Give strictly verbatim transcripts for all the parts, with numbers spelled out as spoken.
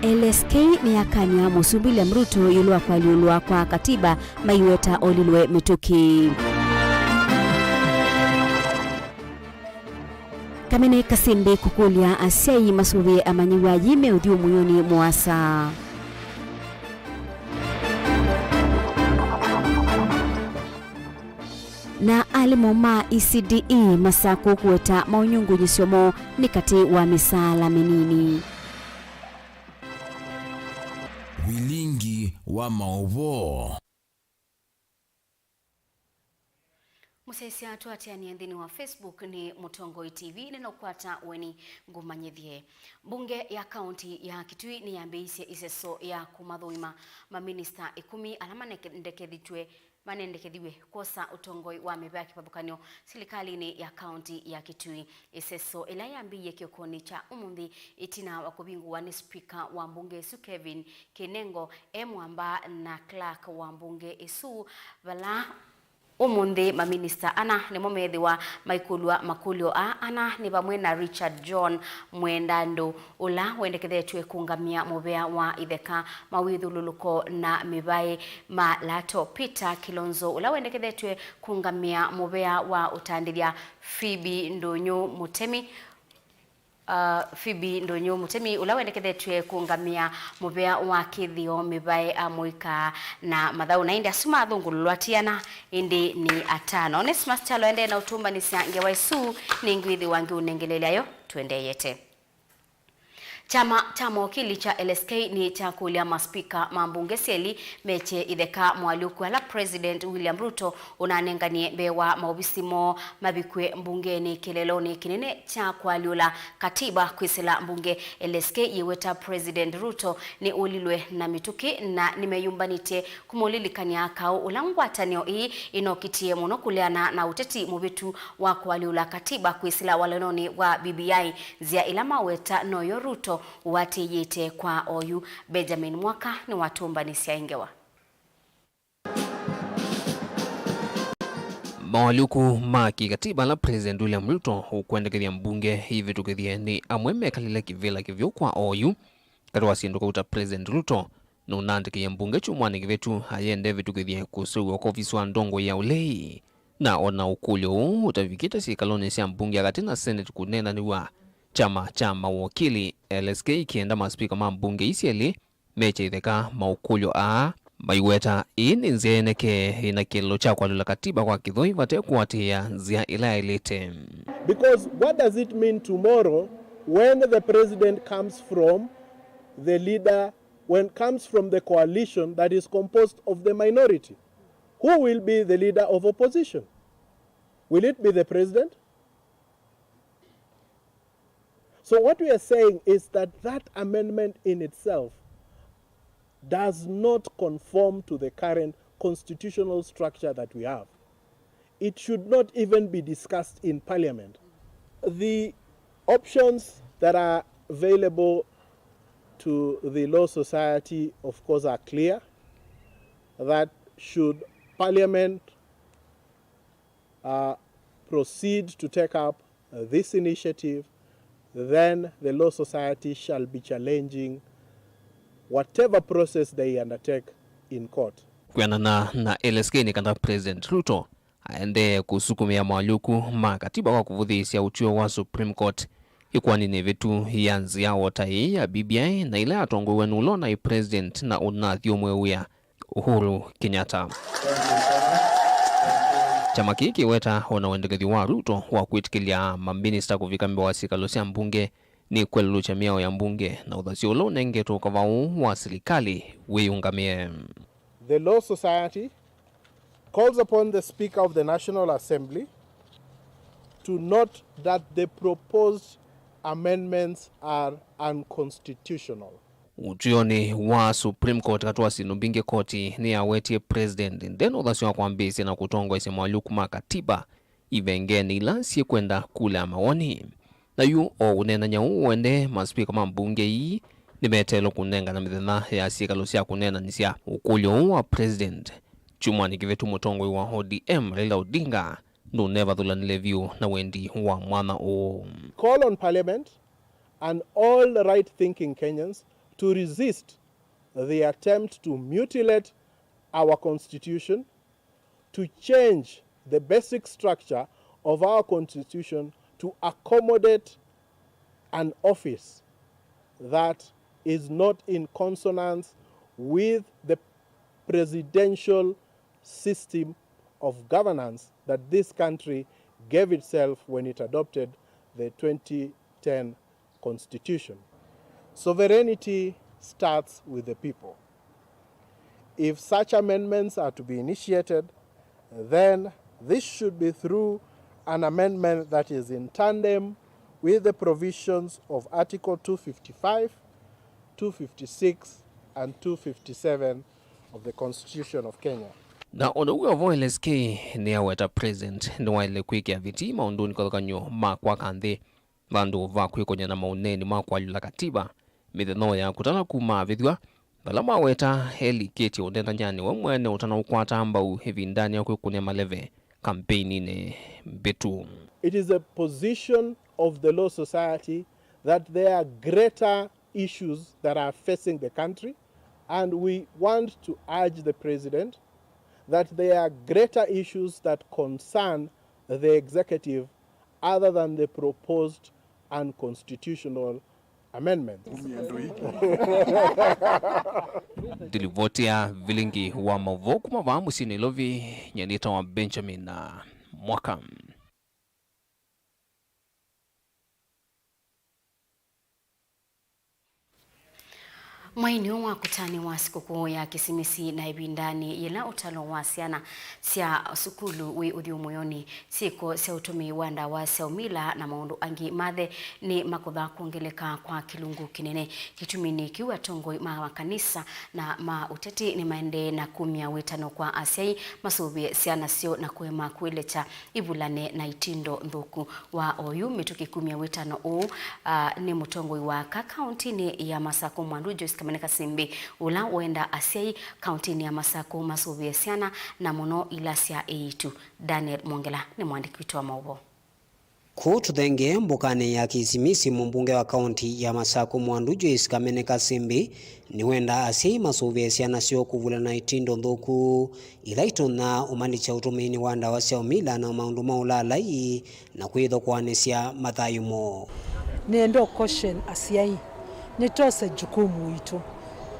L S K nĩyakany'a Mũsumbĩ William Ruto ĩũlũ wa kũalyũlwa kwa katiba maiweta olilwe mĩtũkĩ. Kamene Kasĩmbĩ kũkũlya asyai masũvĩe amanyĩw'a yĩ me ũthyũmũĩonĩ mũasa. Na alimũ ma E C D E masakũ kũweta maũnyungunyĩsyo moo nĩ katĩ wa mĩsaala mĩnini. Vilingi wa maũvoo. Mũsyaĩĩsya tũatĩanĩe nthĩnĩ wa Facebook nĩ Mũtongoi T V, nĩnũkwata ũeni ngũmanyĩthye. Mbunge ya kaunti ya Kitui nĩyambĩĩisye ĩseso ya kũmathũima maminista ĩkũmi ala manendekethĩtw'e manendekethiw'e kwosa ũtongoi wa mĩvĩa kĩvathũkany'o silikalĩnĩ ya kaunti ya Kitui. Ĩseso ĩla yambĩĩie kĩokonĩ kya ũmũnthĩ ĩtina wa kũvingũwa nĩ spika wa mbunge ĩsu Kevin Kinengo e mwamba na clerk wa mbunge ĩsu, vala ũmũnthĩ maminista ana nĩmo meethĩwa maikũlw'a makũlyo aa ana nĩ vamwe na Richard John Mwenda Ndũ, ũla wendekethetw'e kũũngamĩa mũvĩa wa itheka, mawĩthyũlũlũko na mĩvaĩ ma lato, Peter Kilonzo, ũla wendekethetw'e kũũngamĩa mũvĩa wa ũtandĩthya, Phoebe Ndũnyũ Mũtemi, uh, Phoebe Ndũnyũ Mũtemi, ũla wendekethetw'e kũũngamĩa mũvĩa wa kĩthĩo, mĩvaĩ, amũika na mathaũ. Na ĩndĩ asu mathũngũlũlwa ti ana, ĩndĩ nĩ atano. Onesmus Kyalo aendee na ũtũmbanĩsya ngewa ĩsu, nĩngwĩthĩwa ngĩũnengeleelya yo tũendeeyete. Kyama kya mawakili kya L S K nĩkyakũlya maspika ma mbunge syelĩ mekye itheka moalyũku ala President William Ruto ũnanenganie mbee wa maovisi moo mavikw'e mbungenĩ kĩlelonĩ kĩnene kya kũalyũla katiba kwĩsĩla mbunge. L S K yĩweta President Ruto nĩ ũlilwe na mĩtũkĩ na nĩmeyũmbanĩtye kũmũlilikany'a kaũ ũla ngwatanĩo ĩĩ ĩnokitie mũno kũleana na ũteti mũvĩtu wa kũalyũla katiba kwĩsĩla walanonĩ wa B B I, nzĩa ĩla maweta noyo Ruto ũatĩĩĩte kwa oyu. Benjamin Mwaka nĩwatũmbanĩsya ĩ ngewa. Moalyũku ma kĩkatiba ala President William Ruto ũkwendekethya mbunge ĩvĩtũkĩthye nĩ amwe mekalile kĩvĩla kĩvyũ kwa oyu, katĩ wa syĩndũ kauta President Ruto nũnandĩkĩie mbunge kyumwanĩ kĩvĩtu ayende ĩvĩtũkĩthye kũseũvw'a kwa ovisi wa ndongoi ya ũlei. Na ona ũkũlyo ũũ ũtavikĩte syĩkalonĩ sya mbunge ya katĩ na Senate kũneenanĩw'a, kyama kya mawokili L S K kĩenda maspika ma mbunge ii syelĩ mekye itheka maũkũlyo aa, maiweta ĩĩ nĩ nzĩa ĩnekee ĩna kĩlĩlo kya kũalyũla katiba kwa kĩthoi vate kũatĩĩa nzĩa ĩla yaĩlĩte. Because what does it mean tomorrow when the president comes from the leader, when comes from the coalition that is composed of the minority? Who will be the leader of opposition? Will it be the president? So what we are saying is that that amendment in itself does not conform to the current constitutional structure that we have. It should not even be discussed in parliament. The options that are available to the Law Society, of course, are clear, that should parliament uh, proceed to take up uh, this initiative, then the Law Society shall be challenging whatever process they undertake in court. Kwĩanana na L S K nĩ kana President Ruto aendee kũsukumĩa moalyũku ma katiba kwa kũvũthĩĩsya ũtw'o wa Supreme Court ĩkoaninĩ ĩvĩtu ya nzĩa o ta ĩĩ ya B B I na ĩla yatongoew'e nĩ ũla ũnaĩ President na ũnathyũmũe wĩa Uhuru Kenyatta. Kyama kĩĩ kĩweta ona wendekethyo wa Ruto wa kwĩtĩkĩlya maminista kũvika mbee wa syĩkalo sya mbunge nĩ kwelelũkya mĩao ya mbunge na ũthasyo ũla ũnengetwe ũkava ũũ wa silikalĩ wĩyũngamĩe. The Law Society calls upon the Speaker of the National Assembly to note that the proposed amendments are unconstitutional. Ũtw'onĩ wa Supreme Court katĩ wa syĩndũ mbingĩ, koti nĩyawetie President nde na ũthasyo wa kwambĩĩsya na kũtongoesya moalyũku ma katiba ivengenĩ ila syĩkwenda kula ya mawoni. Na yu o ũneenany'a ũũ ũendee, maspika ma mbunge ii nĩmeteelwe kũnengana mĩthenya ya syĩkalo sya kũneenanĩsya ũkũlyo ũũ wa President. Kyumwanĩ kĩvĩtu, mũtongoi wa O D M Raila Odinga ndũnevathũlanile vyũ na wendi wa mwanya ũũ. Call on Parliament and all right-thinking Kenyans to resist the attempt to mutilate our constitution, to change the basic structure of our constitution to accommodate an office that is not in consonance with the presidential system of governance that this country gave itself when it adopted the twenty ten constitution. Sovereignty starts with the people. If such amendments are to be initiated, then this should be through an amendment that is in tandem with the provisions of Article two fifty-five, two fifty-six, and two fifty-seven of the Constitution of Kenya. Na ũndũ wĩ o vo, L S K nĩyaweta President nĩwaĩle kwĩkĩa viti maũndũnĩ kĩvathũkany'o ma kwaka nthĩ, vandũ va kwĩkony'a na maũneeni ma kũalyũla katiba. Mĩthenya ya kũtana kuma avĩthw'a, vala maweta elikĩtye ũnenanyanĩ we mwene ũtanaũkwata mbau ĩvindanĩ ya kwĩkũnĩa maleve kampeininĩ mbĩtu. It is a position of the Law Society that there are greater issues that are facing the country, and we want to urge the President that there are greater issues that concern the executive other than the proposed unconstitutional amendments. Ndilivoti ya vilingi wa maũvoo kuma vaa mũsyĩ Nairobi, nyie nĩtawa Benjamin Mwaka. Mwai nĩw'o wa kũtanĩwa sikũkũ ya Kĩsimisi, na ĩvindanĩ yĩla ũtalo wa syana sya sukulu wĩ ũthyũmũĩonĩ, syĩko sya ũtũmĩi wa ndawa sya ũmila na maũndũ angĩ mathe nĩ makũtha kwongeleka kwa kĩlungu kĩnene. Kĩtuminĩ kĩu, atongoi ma makanisa na ma ũteti nĩmaendee na kumya wĩtano kwa asyai masũvĩe syana syoo na kũema kwĩlekya ivulane na itindo nthũku. Wa oyu mĩtũkĩ kumya wĩtano ũũ, ah, nĩ mũtongoi wa aka kauntinĩ ya Masakũ Mwandu Joyce Kamene Kasimbi, ũla wenda asyai kauntinĩ ya Masakũ masũvĩe syana, na mũno ila sya eĩtu. Daniel Mwongela nĩ mwandĩki witũ wa maũvoo. Kũu Tũthenge, mbokanĩ ya Kĩsimisi, mũmbunge wa kaunti ya Masakũ Mwandu Joyce Kamene Kasimbi nĩwenda asyai masũvĩe syana syoo kũvulana na itindo nthũku ila itonya ũmalikya ũtũmĩinĩ wa ndawa sya ũmila na maũndũ ma ũlaalai na kwĩthokwanĩsya mathayũ moo. Nĩenda ũ caution asyai, nĩtose jukumu witũ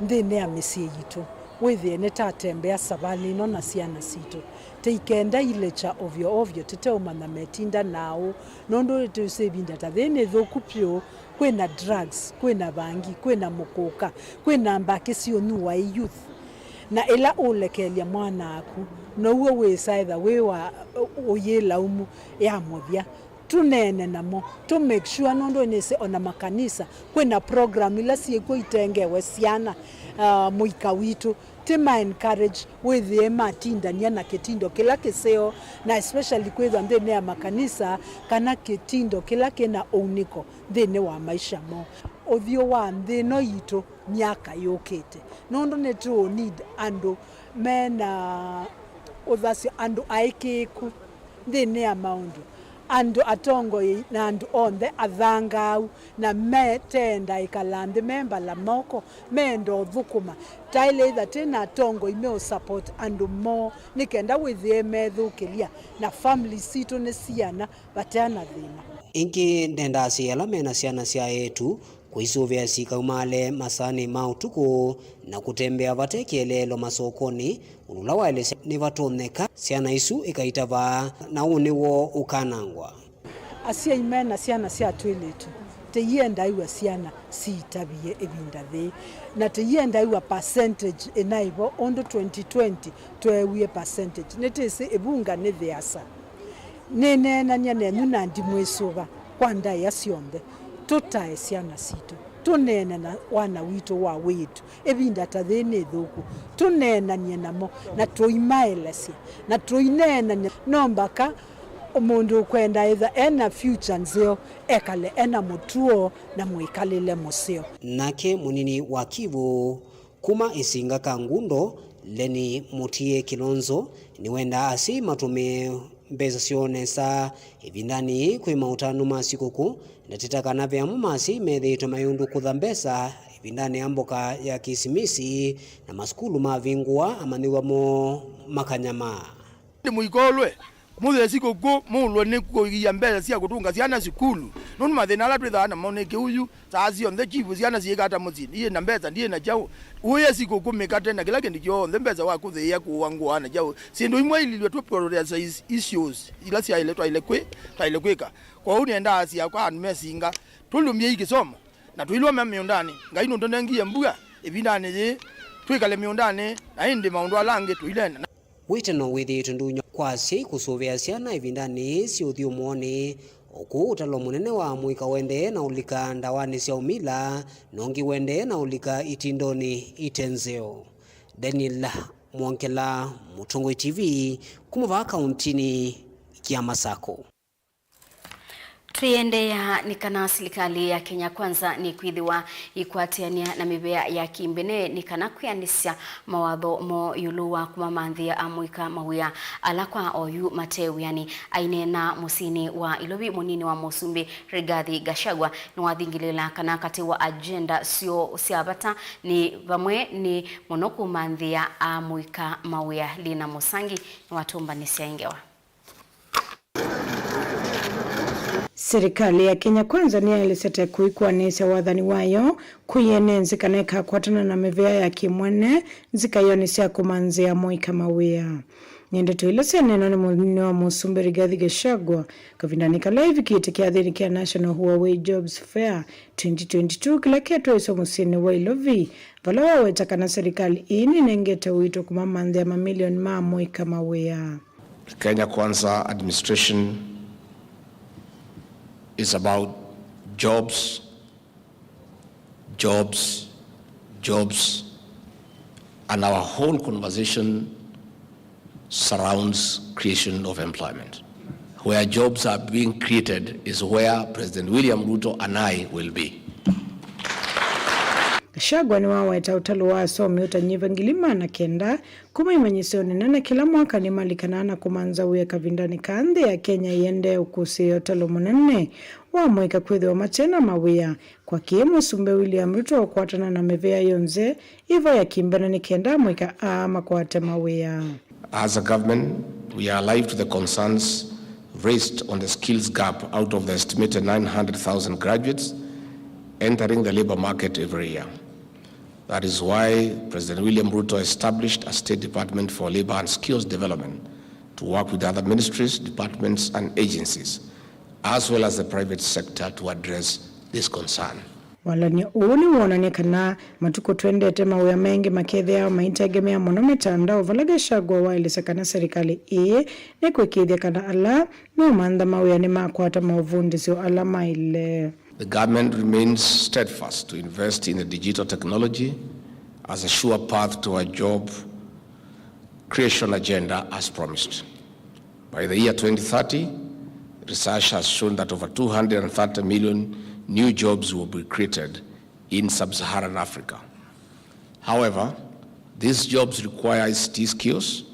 nthĩnĩ ya mĩsyĩ yitũ, wĩthĩe nĩtatembea savalĩ ĩno na syana sitũ. Tĩikenda ilekya ovyo ovyo tũteũmanya metinda naaũ, nũndũ tũsĩ ĩvinda ta yĩĩ nĩ thũku vyũ. Kwĩna drugs, kwĩna vangi, kwĩna mũkũka, kwĩna mbakĩ siũnyuwa ĩ youth. Na ĩla ũlekelya mwana waku, now'o wĩsa etha wĩ wa ũyĩlaumu ya mũthya. Tũneene namo, tũ make sure, nũndũ nĩsĩ ona makanisa kwĩna program ila syĩkw'o itengewe syana, ah, mũika witũ. Tĩ ma encourage wĩthĩe matindany'a na kĩtindo kĩla kĩseo, na especially kwĩthwa nthĩnĩ ya makanisa kana kĩtindo kĩla kĩna ũunĩko nthĩnĩ wa maisha moo. Ũthyũ wa nthĩ ĩno yitũ myaka yũkĩte, nũndũ nĩtũ need andũ mena ũthasyo, andũ aĩkĩĩku nthĩnĩ ya maũndũ, andũ atongoi na andũ onthe athangaau, na meteenda ĩkala nthĩ me mbala moko, meenda ũthũkũma. Taĩle ĩtha twĩ na atongoi me ũ support andũ moo, nĩ kenda wĩthĩe methũkĩlya, na family sitũ nĩ siana vateana thĩna. Ĩngĩ, ndendaa asyai ala mena syana sya eĩtu kũisũvĩa sikaumaale masaanĩ ma ũtukũ na kũtembea vate kĩeleelo masokonĩ, ũndũ ũla waelesya nĩvatonyeka syana isu ikaitavaa, na ũũ nĩw'o ũkanangwa. Asyai mena syana sya twĩlĩtu, tĩiendaĩw'a syana siitavie ĩvinda yĩĩ, na tĩiendaĩw'a percentage ĩnaĩ vo ũndũ twenty twenty tweewie percentage. Nĩtwĩsĩ ĩvunga nĩ thĩasa. Nĩneenany'a nenyu na ndimwĩsũva kwa ndaĩa syonthe. Tũtae syana sitũ. Tũneene na wana witũ wa wĩĩtu. Ĩvinda ta yĩĩ nĩ ĩthũku. Tũneenany'e namo na tũimaelesya na tũineenany'a. No mbaka mũndũ ũkwenda ĩtha ena future nzeo, ekale ena mũtuo na mwĩkalĩle mũseo. Nake mũnini wa Kivu kuma Ĩsinga Kangundo, Lenny Mutie Kilonzo, nĩwendaa asyai matũmĩe mbesa syoo nesa ĩvindanĩ yĩĩ kwĩ maũtanu ma sikũkũ. Ndatĩta kana ve amwe ma asyai methĩĩtwe mayũndũkũtha mbesa ĩvindanĩ ya mboka ya Kĩsimisi na masukulu mavingũa, amanyĩw'a moo makanyama. Ĩndĩ mũikolwe, mũthĩ sikũkũ mũulwe nĩ kũia mbesa sya kũtũnga syana sukulu, nũndũ mathĩna ala twĩthaa namo nĩ kĩu yu. Saa syonthe chifu syana syĩkata mũsyĩ, ndiĩ na mbesa, ndiĩ na kyaũ. Ũye sikũkũ mĩkate na kĩla kĩndũ kyonthe, mbesa wa kũthĩĩa kũũa ngũa na kyaũ. Syĩndũ imwe ililwe tũ prioritize issues ila syaĩle twaĩle kwĩ, twaĩle kwĩka. Kwoou nĩendaa asya kwa andũ mesinga, tũlũmyei kĩsomo na tũilũma mĩũndanĩ. Ngai nũtũnengie mbua ĩvindanĩ yĩĩ, twĩkale mĩũndanĩ, na ĩndĩ maũndũ ala angĩ tũilenda. Wĩtano wĩthĩĩtwe ndũny'o kwa asyai kũsũvĩa syana ĩvindanĩ yĩĩ syĩ ũthyũmũonĩ, o kũu ũtalo mũnene wa mũika ũendee na ũlika ndawanĩ sya ũmila, na ũngĩ ũendee na ũlika itindonĩ ite nzeo. Daniel Mwongela, Mũtongoi T V, kuma vaa kauntinĩ ya Masako. Twĩendeea nĩ kana silikalĩ ya Kenya Kwanza nĩkwĩthĩwa ĩkwatĩanĩa na mĩvĩa ya kĩmbene nĩ kana kwĩanĩsya mawatho moo ĩũlũ wa kũmamanthĩa amũika mawĩa ala kwa oyu mate wĩanĩ. Aineena mũsyĩnĩ wa Ilovi, mũnini wa mũsumbĩ Rigathi Gachagua nĩwathingĩlĩĩla kana katĩ wa agenda syoo sya vata nĩ vamwe nĩ mũno kũmanthĩa amũika mawĩa. Lina Mũsangi nĩwatũmbanĩsya ĩ ngewa. Silikalĩ ya Kenya Kwanza nĩyaelesete kũikũanĩsya wathani wayo kwĩ ene nzĩ kana ĩkakwatana na mĩvĩa ya kĩmwene nzikaĩonĩ sya kũmanthĩa amũika mawĩa. Nĩ ndeto ila syaneenwa nĩ mũnini wa mũsumbĩ Rigathi Gachagua kavindanĩ kala evikĩte kyathĩnĩ kya National Huawei Jobs Fair twenty twenty-two kĩla ketwaĩswe mũsyĩnĩ wa Ilovi, vala waweta kana silikalĩ ĩĩ nĩnengete ũito kũmamanthĩa mamilioni ma amũika mawĩa. The Kenya Kwanza administration is about jobs, jobs, jobs, and our whole conversation surrounds creation of employment. Where jobs are being created is where President William Ruto and I will be. Gachagua nĩwaweta ũtalo wa asomi ũtanyĩva ngili maana kenda kuma imanyĩsyonĩ nene kĩla mwaka nĩmalikanaa na kũmantha wĩa kavindanĩ kaa nthĩ ya Kenya ĩendee ũkũsĩĩa ũtalo mũnene wa amũika kwĩthĩwa mate na mawĩa, kwa kĩĩ Mũsumbĩ William Ruto ũkwatana na mĩvĩa yonthe ĩvo ya kĩmbene nĩ kenda amũika aa makwate mawĩa. As a government, we are alive to the concerns raised on the skills gap out of the estimated nine hundred thousand graduates entering the labor market every year. That is why President William Ruto established a State Department for Labor and Skills Development to work with other ministries, departments, and agencies, as well as the private sector, to address this concern. Walany'o ũũ nĩwonany'a kana matukũ twendete mawĩa maingĩ makethĩawa maitengemea mũno mĩtandao, vala Gachagua waelesya kana silikalĩ ĩĩ nĩkwĩkĩĩthya kana ala meũmantha mawĩa nĩmakwata maũvundĩsyo ala maĩle. The government remains steadfast to invest in the digital technology as a sure path to a job creation agenda as promised. By the year twenty thirty, research has shown that over two hundred and thirty million new jobs will be created in sub-Saharan Africa. However, these jobs require I C T skills.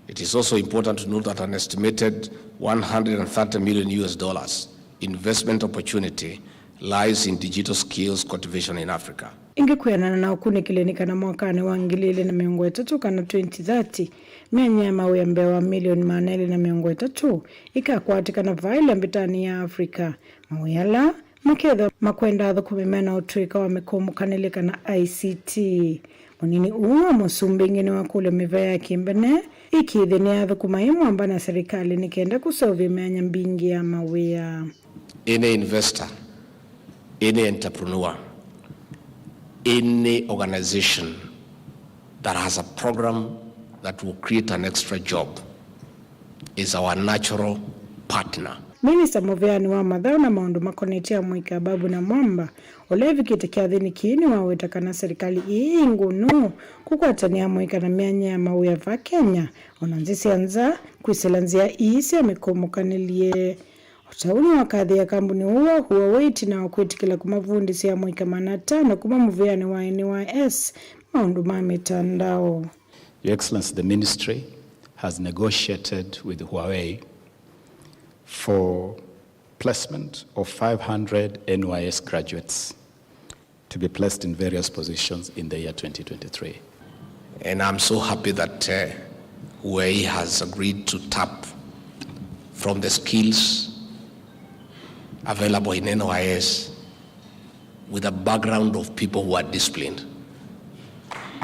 It is also important to note that an estimated one hundred and thirty million U S dollars investment opportunity lies in digital skills cultivation in Africa. Ĩngĩ kwĩanana na ũkunĩkĩli nĩ kana mwakanĩ wa ngili ilĩ na mĩongo ĩtatũ kana twenty thirty, myanya ya mawĩa mbee wa milioni maana elĩ na mĩongo ĩtatũ ĩkakwatĩkana vaa ĩla mbitanĩ ya Africa. Mawĩa ala makethwa makwenda athũkũmi mena ũtũĩka wa mĩkũmũkanĩlye kana I C T. Mũnini ũũ wa mũsumbĩ ĩngĩ nĩwakũlya mĩvĩa ya kĩmbene ĩkĩĩthye nĩyathũkũma ĩ mwamba na silikalĩ nĩ kenda kũseũvya myanya mbingĩ ya mawĩa. Any investor, any entrepreneur, any organization that has a program that will create an extra job is our natural partner. Minista mũvĩanĩ wa mathaũ na maũndũ makonetye amũika Ababu Namwamba, ũla evikĩte kyathĩnĩ kĩĩ, nĩwaweta kana silikalĩ ĩĩ ĩ ngũnũ kũkwatany'a amũika na myanya ya mawĩa vaa Kenya, o na nthĩ sya nza, kwĩsĩla nzĩa ii sya mĩkũmũkanĩlye. O ta ũu nĩwakathĩĩa kambuni ũũ wa Huawei ĩtina wa kwĩtĩkĩla kũmavundĩsya amũika maana atano kuma mũvĩanĩ wa N Y S maũndũ ma mĩtandao. Your Excellency, the ministry has negotiated with Huawei for placement of five hundred N Y S graduates. to be placed in various positions in the year twenty twenty-three. And I'm so happy that uh, U A E has agreed to tap from the skills available in N Y S with a background of people who are disciplined.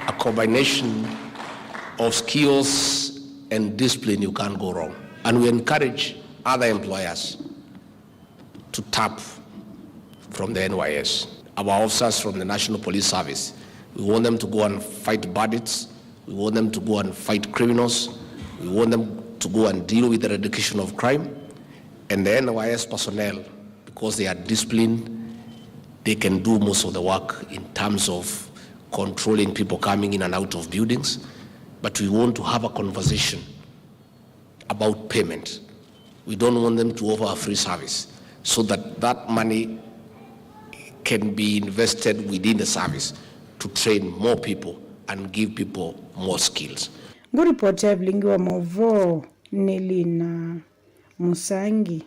A combination of skills and discipline, you can't go wrong. And we encourage other employers to tap from the N Y S. Our officers from the National Police Service, we want them to go and fight bandits. We want them to go and fight criminals. We want them to go and deal with the eradication of crime. And the N Y S personnel, because they are disciplined, they can do most of the work in terms of controlling people coming in and out of buildings. But we want to have a conversation about payment. We don't want them to offer a free service, so that that money can be invested within the service to train more people and give people more skills. Ngũripoti ya vilingi wa maũvoo nĩ Lina Mũsangi.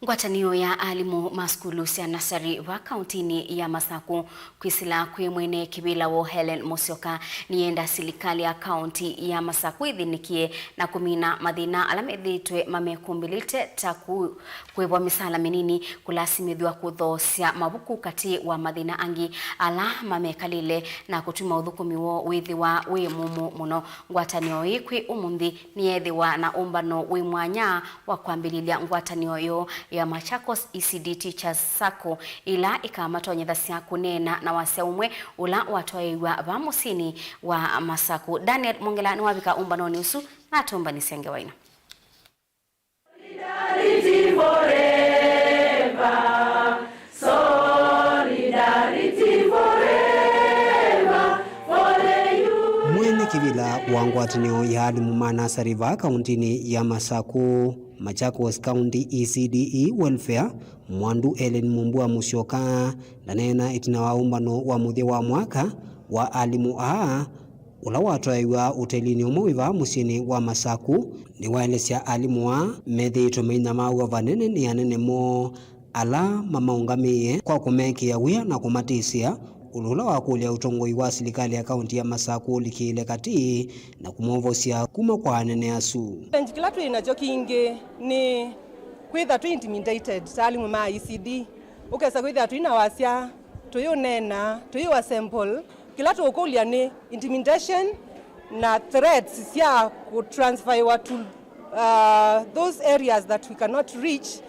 Ngwatanĩo ya alimũ ma sukulu sya nasarĩ va kauntinĩ ya Masaku kwĩsĩla kwĩ mwene kĩvĩla woo Helen Mũsyoka nĩyenda silikalĩ ya kaunti ya Masaku ĩthĩnĩkĩe na kũmina mathĩna ala methĩĩtwe mamekũmbĩlĩte, ta ku-, kũĩvwa mĩsaala mĩnini, kũlasimĩthw'a kũthoosya mavuku, katĩ wa mathĩna angĩ ala mamekalĩle, na kũtuma ũthũkũmi woo wĩthĩwa wĩ mũmũ mũno. Ngwatanĩo ĩĩ kwĩ ũmũnthĩ nĩyeethĩwa na ũmbano wĩ mwanya wa kwambĩlĩlya ngwatanĩo yoo ya Machakos E C D Teachers Sacco, ĩla ĩkamatonyethasya kũneena na wasya ũmwe ũla watwaĩĩw'a vaa mũsyĩnĩ wa Masaku. Daniel Mongela nĩwavika ũmbanonĩ ũsu na atũmbanĩsya ngewa ĩno. Solidarity forever. Solidarity forever for the youth. Mwene kĩvĩla wa ngwatanĩo ya alimũ ma nasarĩ vaa kauntinĩ ya Masaku, Machakos County E C D E Welfare, Mwandu Ellen Mumbua Mũsyoka, ndaneena ĩtina wa ũmbano wa mũthya wa mwaka wa alimũ aa, ũla watwaĩw'a ũtelinĩ ũmwe wĩ vaa mũsyĩnĩ wa Masaku, nĩwaelesya alimũ aa methĩĩtwe mainyamaaw'a vanene nĩ anene moo ala mamaũngamĩe kwa kũmekĩa wĩa na kũmatĩsĩa, ũndũ ũla wakũlya ũtongoi wa silikalĩ ya kaunti ya Masaku ũlikĩĩle katĩ na kũmovosya kuma kwa anene asu. Challenge kĩla twĩ nakyo kĩngĩ nĩ kwĩtha twĩ intimidated ta alimũ ma E C D. Ũkesa kwĩthĩa twĩ na wasya, tũyũneena, tũyũ assemble, kĩla tũũkũlya nĩ intimidation na threats sya kũtransferiwa to uh, those areas that we cannot reach,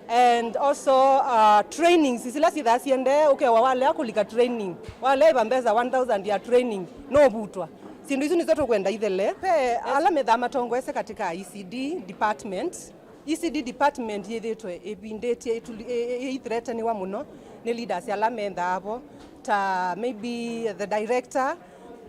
and also uh, trainings sila sithaa siendee, ũkewa walea kũlika training, walea ĩva mbesa one thousand ya training, no ũvutwa. Syĩndũ isu nĩsyo tũkwenda ithele. Ve ala methaa matongoesye katika E C D department, E C D department yĩthĩtwe ĩvindĩtye ĩtuli-, ĩ-, ĩ-, ĩithreateniwa mũno nĩ leaders ala mendaa vo, ta maybe the director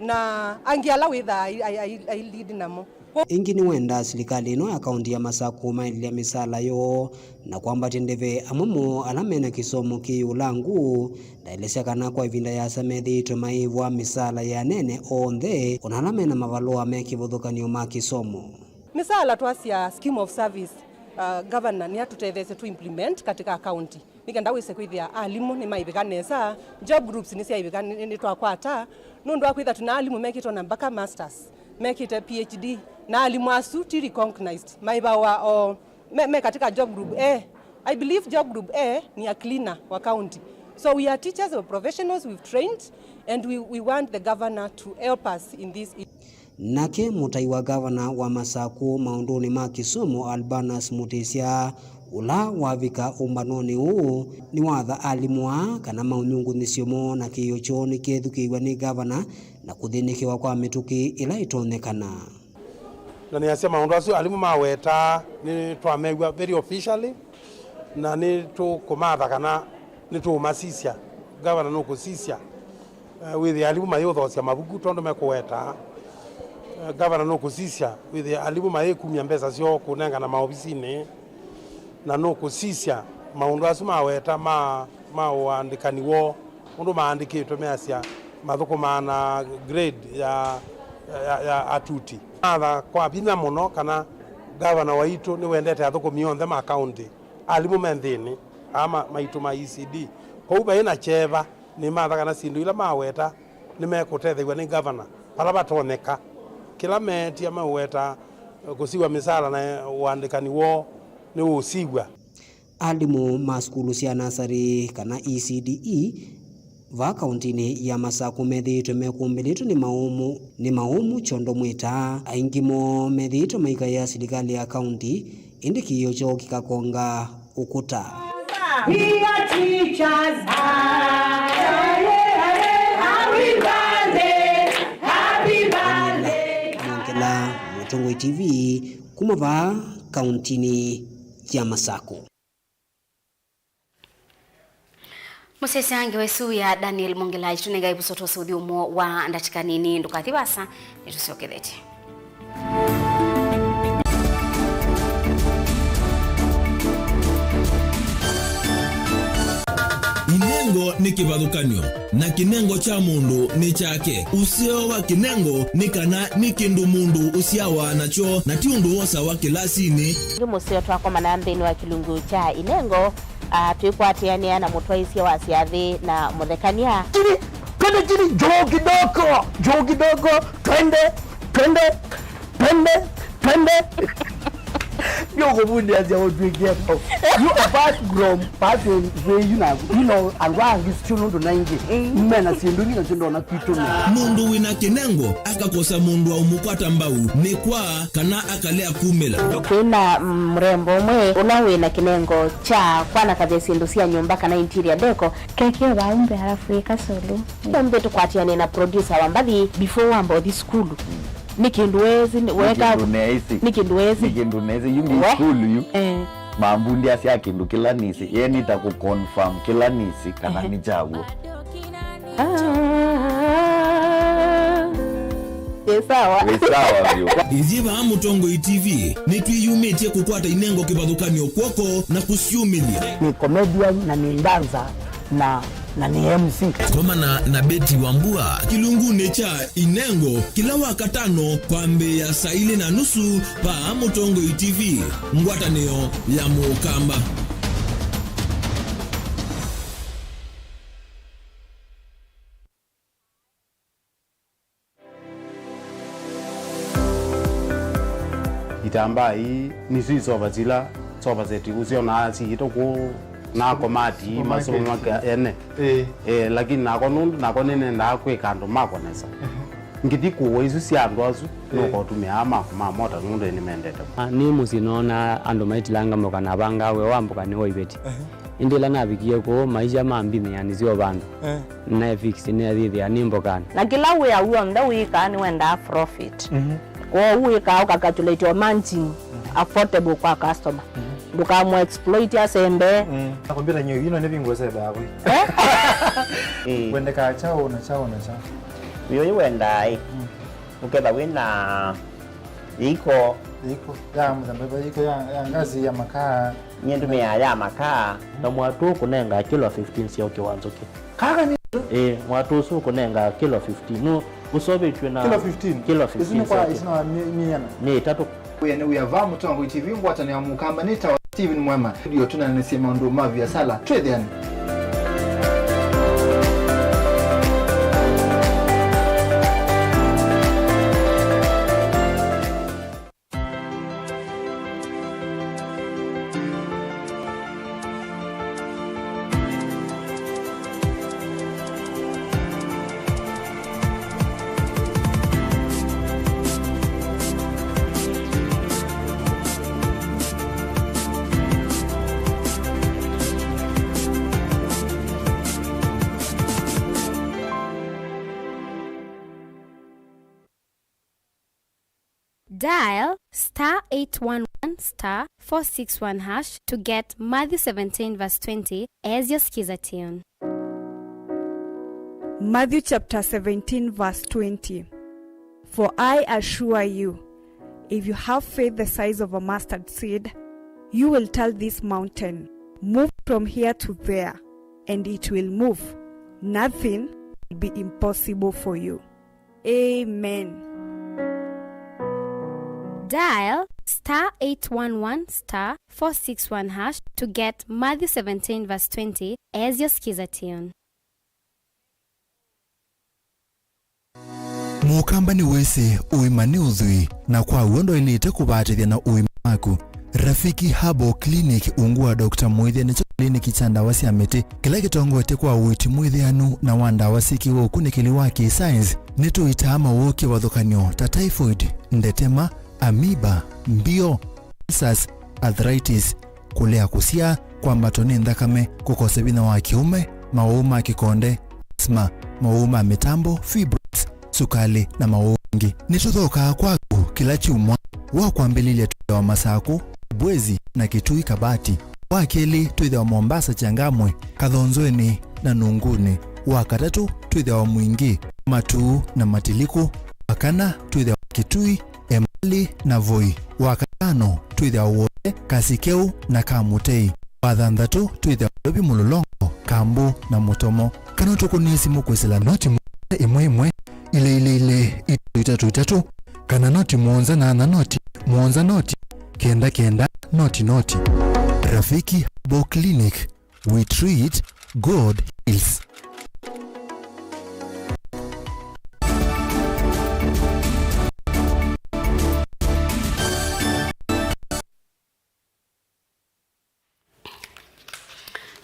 na angĩ ala wĩthaa ai, ai, ai, ai lead namo. Ĩngĩ nĩwendaa silikalĩ ĩno ya kaunti ya Masaku kũmaĩlĩlya mĩsaala yoo na kwambatya ndeve amwe moo ala mena kĩsomo kĩ ũlangu. Ndaelesya kana kwa ĩvinda yĩasa methĩĩtwe maĩvwa mĩsaala ya anene onthe, ona ala mena mavalũa me kĩvathũkany'o ma kĩsomo. Mĩsaala twasya scheme of service, uh, governor nĩatũtetheesye tu implement katika county, nĩ kenda wĩse kwĩthĩa alimũ nĩmaĩvĩka nesa, job groups nĩsyaĩvĩka, nĩ, nĩtwakwata, nũndũ wa kwĩtha twĩ na alimũ mekĩtwe na mpaka masters, mekĩte P H D, na alimũ asu ti recognized, maĩvawa o me, me katika job group A. I believe job group A ni a cleaner wa county. So we are teachers, we are professionals, we've trained, and we, we want the governor to help us in this. Nake mũtai wa gavana wa Masaku maũndũnĩ ma kĩsomo, Albanus Mutisya, ũla wavika ũmbanonĩ ũũ, nĩwatha alimũ aa kana maũnyungunyĩsyo moo na kĩĩo kyoo nĩkethukĩĩw'a nĩ gavana na kũthĩnĩkĩwa kwa mĩtũkĩ ĩla ĩtonyekana. Na nĩasya maũndũ asu alimũ mawetaa nĩtwamew'a very officially, na nĩtũkũmatha kana nĩtũũmasisya. Gavana nũkũsisya, eh, wĩthĩe alimũ mayĩũthoosya mavuku tondũ mekũwetaa. Eh, gavana nũkũsisya wĩthĩe alimũ mayĩkumya mbesa syoo kũnengana maovisinĩ, na nũkũsisya maũndũ asu maweta ma, ma ũandĩkani woo. Ũndũ maandĩkĩtwe measya mathũkũmaa na grade ya, ya, ya atuti. Atha kwa vinya mũno kana gavana waitũ nĩwendete athũkũmi onthe ma kaũntĩ, alimũ me nthĩnĩ, Aa ma-, maitũ ma E C D. Kwoou vaĩ na kyeva, nĩmatha kana syĩndũ ila maweta nĩmekũtethew'a nĩ ngavana vala vatonyeka. Kĩla meetia meũweta, eh, kũsiw'a mĩsaala na ũandĩkani woo nĩũũsiw'a. Alimũ ma sukulu sya nasarĩ kana E C D E vaa kauntinĩ ya Masakũ methĩĩtwe mekũmbĩlĩtwe nĩ maũmũ, nĩ maũmũ kyondo mwĩtaa. Aingĩ moo methĩĩtwe maikaĩa silikalĩ ya kaunti, ĩndĩ kĩĩo kyoo kĩkakonga ũkũta. We are teachers. Happy birthday, happy birthday. Mwongela, Mũtongoi T V, kuma vaa kauntinĩ ya Masakũ. Mũsyaĩĩsya ngewa ĩsu ya Daniel Mwongela ĩtũnengae ĩvuso twa ũsũvĩo ũmwe wa ndatĩka nini. Ndũkathi vaasa, nĩtũsyokethetye. Inengo nĩ kĩvathũkany'o, na kĩnengo kya mũndũ nĩ kyake. Ũseo wa kĩnengo nĩ kana nĩ kĩndũ mũndũ ũsyawa nakyo, na ti ũndũ wosawa kĩlasinĩ. Ĩngĩ mũseo twakomana nthĩnĩ wa kĩlungu kya inengo, ah, twĩkwatĩanĩa na mũtwaĩsya wa syathĩ na mũthekany'a. Kiri, twende kiri, njoo kidogo, njoo kidogo, twende, twende, twende, twende. Ndio kuvundia sia utwike. You, apart from passing way, you know, you know, and why this tune ndo naingi. Mm. Mena sindu ngi na tendo na kitu. Mũndũ wĩna kĩnengo akakosa mũndũ wa ũmũkwata mbau nĩ kwa kana akalea kumĩla. Kwĩna, mm, mrembo ũmwe ũla wĩna kĩnengo kya kwanakavya syĩndũ sya nyũmba kana interior deco. Keke vau mbee alafu ĩka solo. Ũmbe tũkwatĩane na producer wa mbathi before wamba ũthi sukulu. Nĩ kĩndũ wezi, nĩ weka, kĩndũ neesi. Nĩ kĩndũ wezi. Nĩ kĩndũ neesi. Yu ndi sukulu yu. Eh. Mambundi asya kĩndũ kĩla nĩsĩ. Ye nĩta kũ confirm kĩla nĩsĩ kana nĩ kyaw'o. Ah. Wĩ sawa. Wĩ sawa vyũ. Ithyĩ vaa Mũtongoi T V nĩtwĩyumĩtye kũkwata inengo kĩvathũkany'o kw'oko na kũsyumĩlya. Nĩ comedian na nĩ dancer na, na nĩ M C. Komana na Betty Wambua kĩlungunĩ kya Inengo kĩla Wakatano kwambĩĩa saa ilĩ na nusu vaa Mũtongoi T V, ngwatanĩo ya Mũkamba. Itambaa ii nĩsyo isova sila sofa set ũsyonaa siĩtwe kũu na komati ii masomo make ene. Ĩĩ. Eh, lakini nakwa nũndũ nakwa nĩnendaa kwĩka andũ makwa nesa. Ngĩthi kũũa isu sya andũ asu, nũkotũmĩaa makwa ma mota nũndũ nĩmendete. Ah, nĩ mũsyĩ noonaa andũ maitilanga mboka na avangaa wĩa wa mboka nĩ wa iveti. Ĩndĩ ĩla navikie kũu, maisha mambinĩanĩsya o vandũ. Eh. Naefix nĩathĩthĩa nĩ mbokana. Na kĩla wĩa w'onthe wĩkaa nĩwendaa profit. Mhm. Kwoou wĩkaa ũkacalculate o margin affordable kwa customer. Mhm. Ndũkamũ exploit asembe. Mm. Na kompyuta nyo ino nĩ vingo sebe hapo. Eh? Eh. Wendekaa chao na chao na chao. Wĩo wendaa ĩ. Mm. Ũketha wĩna Iko. Iko ya mũthemba ĩva? Iko ya, ya ngasi ya makaa. Nyie ndũmĩaa ya makaa. Na mwatũ ũkũnengaa kilo fifteen sya ũkĩ wa nzũkĩ. Kaka nĩ. Ĩĩ, mwatũ ũsu ũkũnengaa kilo fifteen. Nũ ũsovĩtw'e na kilo fifteen? Kilo fifteen. Isu nĩ kwa, isu nĩ mĩana? Nĩ ĩtatũ. Wĩa nĩ wĩa vaa Mũtongoi T V ngwatanĩo ya Mũkamba nĩ tawa Steven Mwema. Ndio tũnanĩsye maũndũ ma viasala. Twĩthĩane. Dial star eight one one star four six one hash to get Matthew seventeen verse twenty as your Skiza tune. Matthew chapter seventeen verse twenty. For I assure you, if you have faith the size of a mustard seed, you will tell this mountain, "Move from here to there," and it will move. Nothing will be impossible for you. Amen. Dial star eight one one star four six one hash to get Matthew seventeen verse twenty as your Skiza tune. Mũkamba nĩwĩsĩ ũima nĩ ũthwii, na kwa w'o ndwaĩlĩte kũvatĩthya na ũima waku. Rafiki Herbal Clinic, ungu wa Doctor Mwĩthya, nĩkyo kĩliniki kya ndawa sya mĩtĩ kĩla kĩtongoetye kwa ũiiti mwĩthĩanu na wa ndawa syĩkĩwe ũkunĩkĩli wa kĩ-science. Nĩtũitaa mawoo kĩvathũkany'o ta typhoid, ndetema, amoeba, mbio, ulcers, arthritis, kũlea kũsyaa, kwambatwa nĩ nthakame, kũkosa vinya wa kĩũme, mawau ma kĩkonde, asthma, mawau ma mĩtambo, fibroids, sukalĩ, na mawau angĩ. Nĩtũthokaa kwaku kĩla kyumwa. Wa kwambĩlĩlya twĩthĩawa Masakũ, Kibwezi, na Kitui Kabati. Wa kelĩ twĩthĩawa Mombasa, Changamwe, Kathonzweni, na Nunguni. Wa katatũ twĩthĩawa Mwingi, Matuu, na Matiliku. Wa kana twĩthĩawa Kitui, Emali, na Voi. Wa katano twĩthĩawa Wote, Kasikeu, na Kamutei. Wa thanthatũ twĩthĩawa Ndovi, Mũlolongo, Kambu, na Mũtomo. Kana ũtũkũnĩe simũ kwĩsĩla noti mũonza ĩmwe ĩmwe, ilĩ ilĩ ilĩ, itatũ itatũ itatũ, kana noti mũonza nyanya noti, mũonza noti, kenda kenda, noti noti. Rafiki Herbal Clinic, we treat, God heals.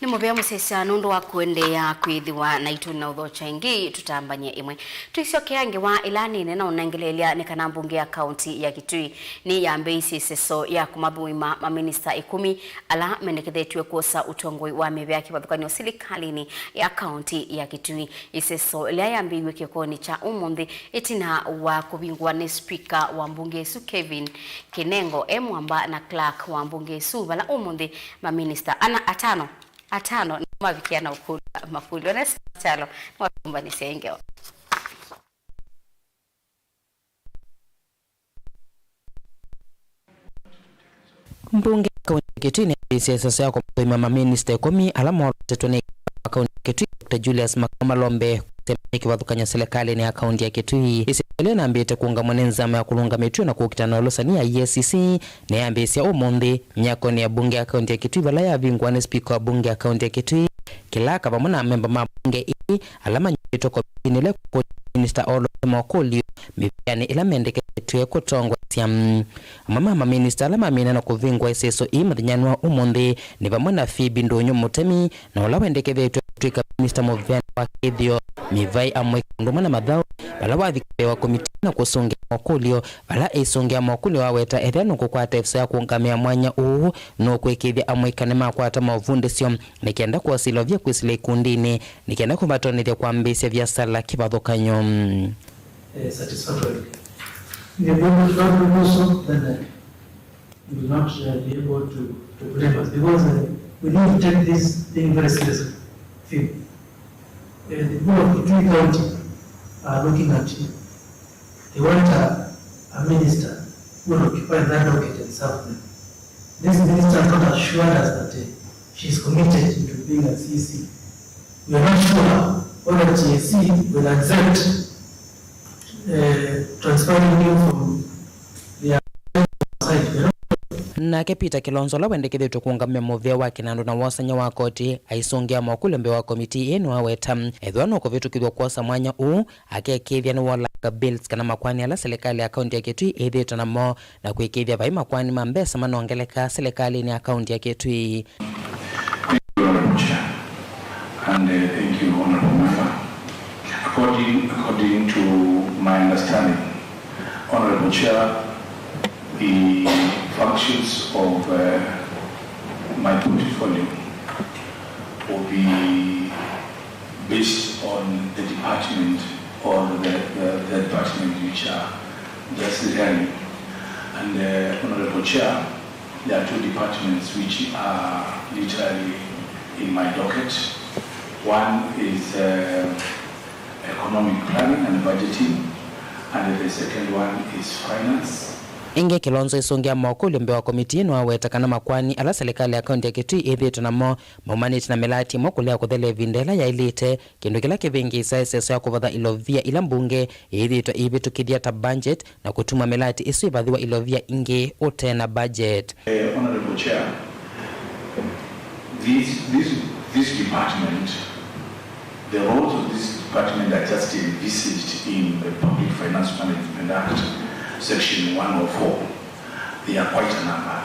Nĩ mũvea mũsyaĩĩsya nũndũ wa kũendeea kwĩthĩwa naitũ na ũthokya ĩngĩ. Tũtambany'e ĩmwe. Tũisyokea ngewa ĩla nene na ũnengeleelya nĩ kana mbunge ya kaunti ya Kitui nĩyambĩĩisye ĩseso ya kũmathũima maminista ĩkũmi ala mendekethetw'e kwosa ũtongoi wa mĩvĩa kĩvathũkany'o silikalĩnĩ ya kaunti ya Kitui. Ĩseso ĩla yambĩĩw'e kĩokonĩ kya ũmũnthĩ ĩtina wa kũvingũa nĩ spika wa mbunge ĩsu Kevin Kinengo e mwamba na clerk wa mbunge ĩsu, vala ũmũnthĩ maminista ana atano, atano nĩmavikia na ũkũlw'a makũlyo. Nesa Kyalo nĩwatũmbanĩsya ĩ ngewa. Mbunge ya kaunti ya Kitui nĩyambĩĩsye ĩseso ya kũmathũima maminista ĩkũmi ala moolotetwe nĩ wa kaunti ya Kitui, Doctor Julius Makau Malombe, kũsemba nĩ kĩvathũkany'o silikalĩnĩ ya kaunti ya Kitui. Ĩseso ĩla ĩnambĩĩte kũũngamw'a nĩ nzama ya kũlũnga mĩtuo na kũkita na ũlũsani ya E A C C nĩyambĩĩsya ũmũnthĩ myakonĩ ya mbunge ya kaunti ya Kitui, vala yavingũa nĩ spika wa mbunge ya kaunti ya Kitui, clerk vamwe na amemba ma mbunge ii ala manyuvĩtwe komitinĩ ĩla ĩkũkũlya maminista oolote makũlyo mĩvĩanĩ ĩla mendeketwe kũtongoesya. Amwe ma maminista ala mamina na kũvingũa ĩseso ii mũthenyanĩ wa ũmũnthĩ nĩ vamwe na Phoebe Ndũnyũ Mũtemi, na ũla wendekethetw'e kũtw'ĩka minista mũvĩanĩ wa kĩthĩo, Mĩvai Amũika, ũndũ ũmwe na Mathaũ, vala wavika mbee wa komitii na kũsũngĩa makũlyo, vala eisũngĩa makũlyo waweta ethĩwa nũkũkwata ĩvuso ya kũũngamĩa mwanya ũũ, nũkwĩkĩĩthya Amũika nĩmakwata maũvundĩsyo nĩ kenda kwosa ilovia kwĩsĩla ikundinĩ, nĩ kenda kũvatonyethya kwambĩĩsya viasala kĩvathũkany'o. Eh, satisfactory. If you don't do so, then, uh, you will not, uh, be able to, to blame us, because, uh, we need to take this thing very seriously. Feel. Uh, the people of Kitui County are looking at you. They want a, a minister who will occupy that docket and serve them. This minister has not assured us that, uh, she is committed to being a C E C. We are not sure whether T S C will accept, uh, transferring you from their side. We are not Nake Peter Kilonzo, ũla wendekethetw'e kũũngamĩa mũvĩa wa kĩnandũ na wosany'a wa koti, aisũngĩa makũlyo mbee wa komitii ĩĩ nĩwaweta ethĩwa nũkũvĩtũkĩthw'a kwosa mwanya ũũ, akekĩĩthya nĩwolanga bills kana makoani ala silikalĩ ya kaunti ya Kitui ĩthĩĩtwe namo, na kwĩkĩĩthya vai makoani ma mbesa manongelekaa silikalĩnĩ ya kaunti ya Kitui. Thank you, Honorable Chair, and, uh, thank you, Honorable Member. According, according to my understanding, Honorable Chair, the functions of, uh, my portfolio will be based on the department or the, the, the department which are just running. And, uh, Honorable Chair, there are two departments which are literally in my docket. One is, uh, economic planning and budgeting, and the second one is finance. Ĩngĩ, Kilonzo ĩsũngĩa mokũlyo mbee wa komitii nĩwaweta kana makoani ala silikalĩ ya kaunti ya Kitui ĩthĩĩtwe namo maumanĩte na mĩlati ĩmwe kũlea kũthela ĩvinda ĩla yaĩlĩte, kĩndũ kĩla kĩvĩngĩĩsaa ĩseso ya kũvatha ilovia ila mbunge ĩĩthĩĩtwe ĩivĩtũkĩthya ta budget na kũtuma mĩlati ĩsu ĩvathĩwa ilovia ingĩ ũte na budget. Eh, Honorable Chair, this, this, this department, the roles of this department are just envisaged in the Public Finance Management Act, Section one oh four. They are quite a number.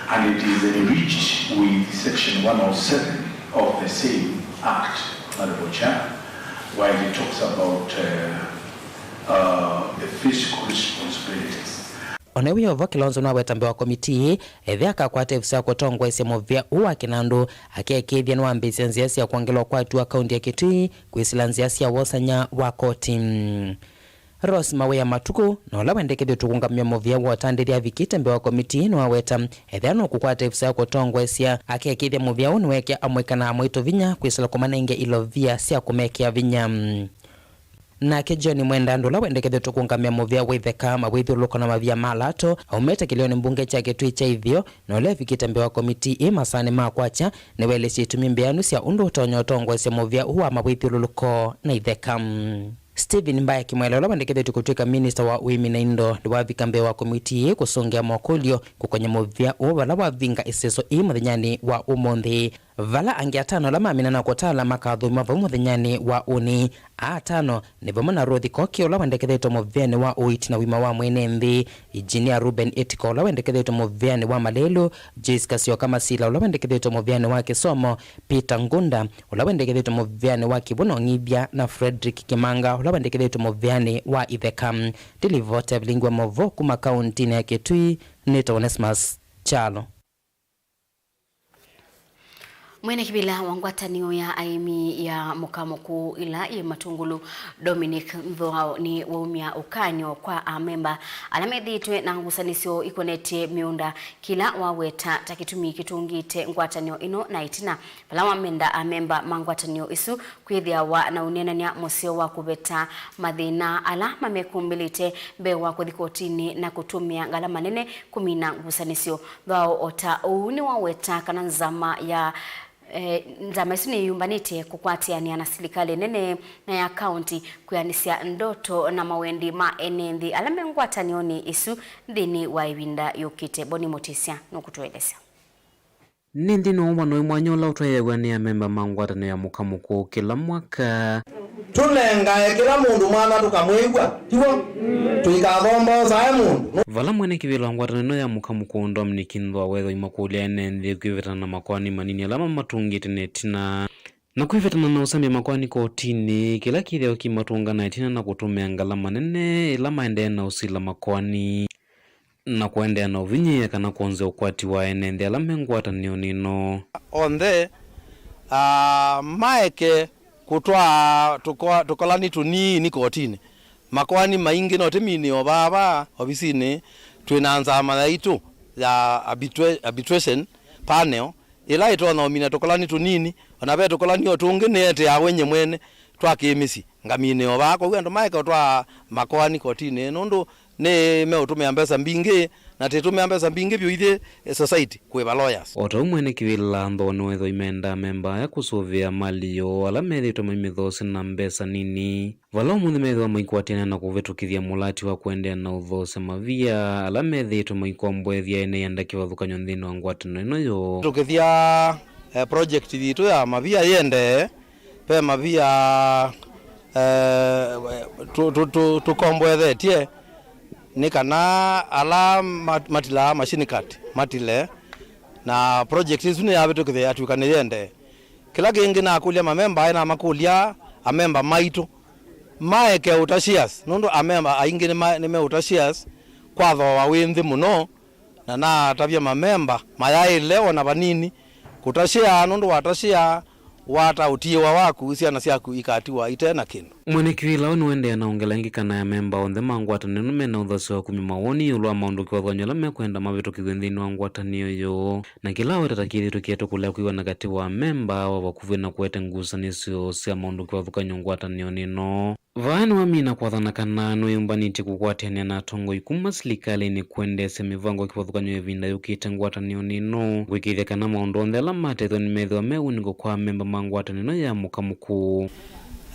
And it is enriched with Section one oh seven of the same Act, Honorable Chair, while it talks about, uh, uh, the fiscal responsibilities. O na wĩ o vo, Kilonzo nĩwaweta mbee wa komitii ĩĩ ethĩa akakwata ĩvuso ya kũtongoesya mũvĩa ũũ wa kĩnandũ, akeekĩĩthya nĩwambĩĩsya nzĩa sya kwongela ũkwati wa kaunti ya Kitui kwĩsĩla nzĩa sya wosany'a wa koti. Rose Mawĩa Matukũ, na ũla wendekethĩtwe kũũngamĩa mũvĩa wa ũtandĩthya avikĩte mbee wa komitii nĩwaweta ethĩa nũkũkwata ĩvuso ya kũtongoesya, akeekĩĩthya mũvĩa ũũ nĩwekĩa amũika na amwaitũ vinya kwĩsĩla kũmanenga ilovia sya kũmekĩa vinya. Nake John Mwenda Andũ, ũla wendekethĩtwe kũũngamĩa mũvĩa wa itheka, mawĩthyũlũlũko na mavia ma lato, aumĩte kĩlĩonĩ mbunge kya Kĩtui kya Ithio, na ũla evikĩte mbee wa komitii ĩ masaanĩ ma kwakya, nĩwaelesye itumi mbĩanu sya ũndũ ũtonya ũtongoesya mũvĩa ũũ wa mawĩthyũlũlũko na itheka. Stephen Mbaya Kimwele, ũla wendekethĩtwe kũtw'ĩka minista wa ũĩmi na indo, nĩwavika mbee wa komitii ĩĩ kũsũngĩa mokũlyo kũkony'a mũvĩa ũũ vala wavinga ĩseso ĩĩ mũthenyanĩ wa ũmũnthĩ. Vala angĩ atano ala mamina na kũtala makathũimwa vau mũthenyanĩ wa ũnĩ. Aa atano nĩ vamwe na Ruth Koki, ũla wendekethĩtwe mũvĩanĩ wa ũiiti na ũima wa mwene nthĩ, Engineer Reuben Etiko, ũla wendekethĩtwe mũvĩanĩ wa malelũ, Joyce Kasioka Masila, ũla wendekethĩtwe mũvĩanĩ wa kĩsomo, Peter Ngunda, ũla wendekethĩtwe mũvĩanĩ wa kĩw'ũ na ũng'ithya, na Frederick Kimanga, ũla wendekethĩtwe mũvĩanĩ wa itheka. Ndilivota vilingi wa maũvoo kuma kauntinĩ ya Kitui, nĩtawa Onesmus Kyalo. Mwene kĩvĩla wa ngwatanĩo ya aĩmi ya Mũka Mũkũũ ĩla yĩ Matungulu, Dominic Nthũao, nĩwaumya ũkany'o kwa amemba ala methĩĩtwe na ngusanĩsyo ikonetye mĩũnda, kĩla waweta ta kĩtumi kĩtũngĩte ngwatanĩo ĩno na ĩtina, vala wamenda amemba ma ngwatanĩo ĩsu kwĩthĩawa na ũneenany'a mũseo wa kũveta mathĩna ala mamekũmbĩlĩte mbee wa kũthi kotinĩ na kũtũmĩa ngalama nene kũmina ngusanĩsyo. Thwao o ta ũu nĩwaweta kana nzama ya, eh, nzama ĩsu nĩyũmbanĩte kũkwatĩanĩa na silikalĩ nene na ya kaunti kwĩanĩsya ndoto na mawendi ma ene nthĩ ala me ngwatanĩonĩ ĩsu nthĩnĩ wa ĩvinda yũkĩte. Boni Mũtĩsya nũkũtũelesya. Nĩ nthĩnĩ wa ũvano wĩ mwanya ũla ũtwaĩaw'a nĩ amemba ma ngwatanĩo ya Mũka Mũkũũ kĩla mwaka. Tũnengae kĩla mũndũ mwanya tũkamwĩw'a, tiw'o? Tũikathombosae mũndũ. Vala mwene kĩvĩla wa ngwatanĩo ĩno ya Mũka Mũkũũ, Dominic Nthũa, wethwa imakũlya ene nthĩ kwĩvetana na makoani manini ala mamatũngĩte na ĩtina, na kwĩvetana na ũsambya makoani kotinĩ, kĩla kĩthĩawa kĩmatũnga na ĩtina na kũtũmĩa ngalama nene ĩla maendee na ũsila makoani. Na kũendeea na ũvinyĩĩa kana kwonzya ũkwati wa ene nthĩ ala me ngwatanĩonĩ ĩno. Onthe, ah, maeke kũtwaa tũkoa-, tũkolani tũnini kotinĩ. Makoani maingĩ no tĩminĩe o vaa vaa ovisinĩ twĩ na nzama yaitũ ya arbitra-, arbitration panel, ĩla ĩtonya ũmina tũkolani tũnini, o na ve tũkolani o tũngĩ nĩeteawe nye mwene twa kĩmĩsyĩ ngaminĩe o vaa. Kwoou andũ maeke ũtwaa makoani kotinĩ nũndũ nĩ meũtũmĩa mbesa mbingĩ, na tĩtũmĩa mbesa mbingĩ vyũ ithyĩ, eh, society kũĩva lawyers. O ta ũu mwene kĩvĩla Nthũa nĩwethwa imenda amemba aya kũsũvĩa mali yoo ala methĩĩtwe maimĩthoosya na mbesa nini, vala ũmũnthĩ methĩwa maikwatĩana na kũvĩtũkĩthya mũlati wa kũendeea na ũthoosya mavia ala methĩĩtwe maikomboethya ene ianda kĩvathũkany'o nthĩnĩ wa ngwatanĩo ĩno yoo. Tũkĩthya, eh, project yitũ ya mavia yĩendee, ve mavia, eh, tũ-, tũ-, tũ-, tũkomboethetye nĩ kana ala ma-, matilaa machine cut matile, na project ĩsu nĩyavĩtũkĩthya yatw'ĩka nĩyĩendee. Kĩla kĩngĩ nakũlya mamemba aĩ namakũlya amemba maitũ maeke ũta shares, nũndũ amemba aingĩ nĩma-, nĩmeũta shares kwa thooa wĩ nthĩ mũno. Na natavya mamemba mayaĩle o na vanini kũta share, nũndũ wata share, wata ũtiĩwa waku, syana syaku ikatiwa ite na kĩndũ. Mwene kĩvĩla ũũ nĩũendeea na ũngela ĩngĩ kana amemba onthe ma ngwatanĩo ĩno mena ũthasyo wa kumya mawoni ĩũlũ wa maũndũ kĩvathũkany'o ala mekwenda mavĩtũkĩthw'e nthĩnĩ wa ngwatanĩo yoo, na kĩla aweta ta kĩthĩtw'ĩkĩte tũkũlea kwĩw'ana katĩ wa amemba wa vakuvĩ na kũete ngusanĩsyo sya maũndũ kĩvathũkany'o ngwatanĩonĩ ĩno. Vaa nĩwamina kwathana kana nũyũmbanĩtye kũkwatĩanĩa na atongoi kuma silikalĩnĩ kwendeesya mĩvango ya kĩvathũkany'o ĩvinda yũkĩte ngwatanĩonĩ ĩno, kwĩkĩĩthya kana maũndũ onthe ala matethw'a nĩmethĩwa me wunĩko kwa amemba ma ngwatanĩo ĩno ya Mũka Mũkũũ.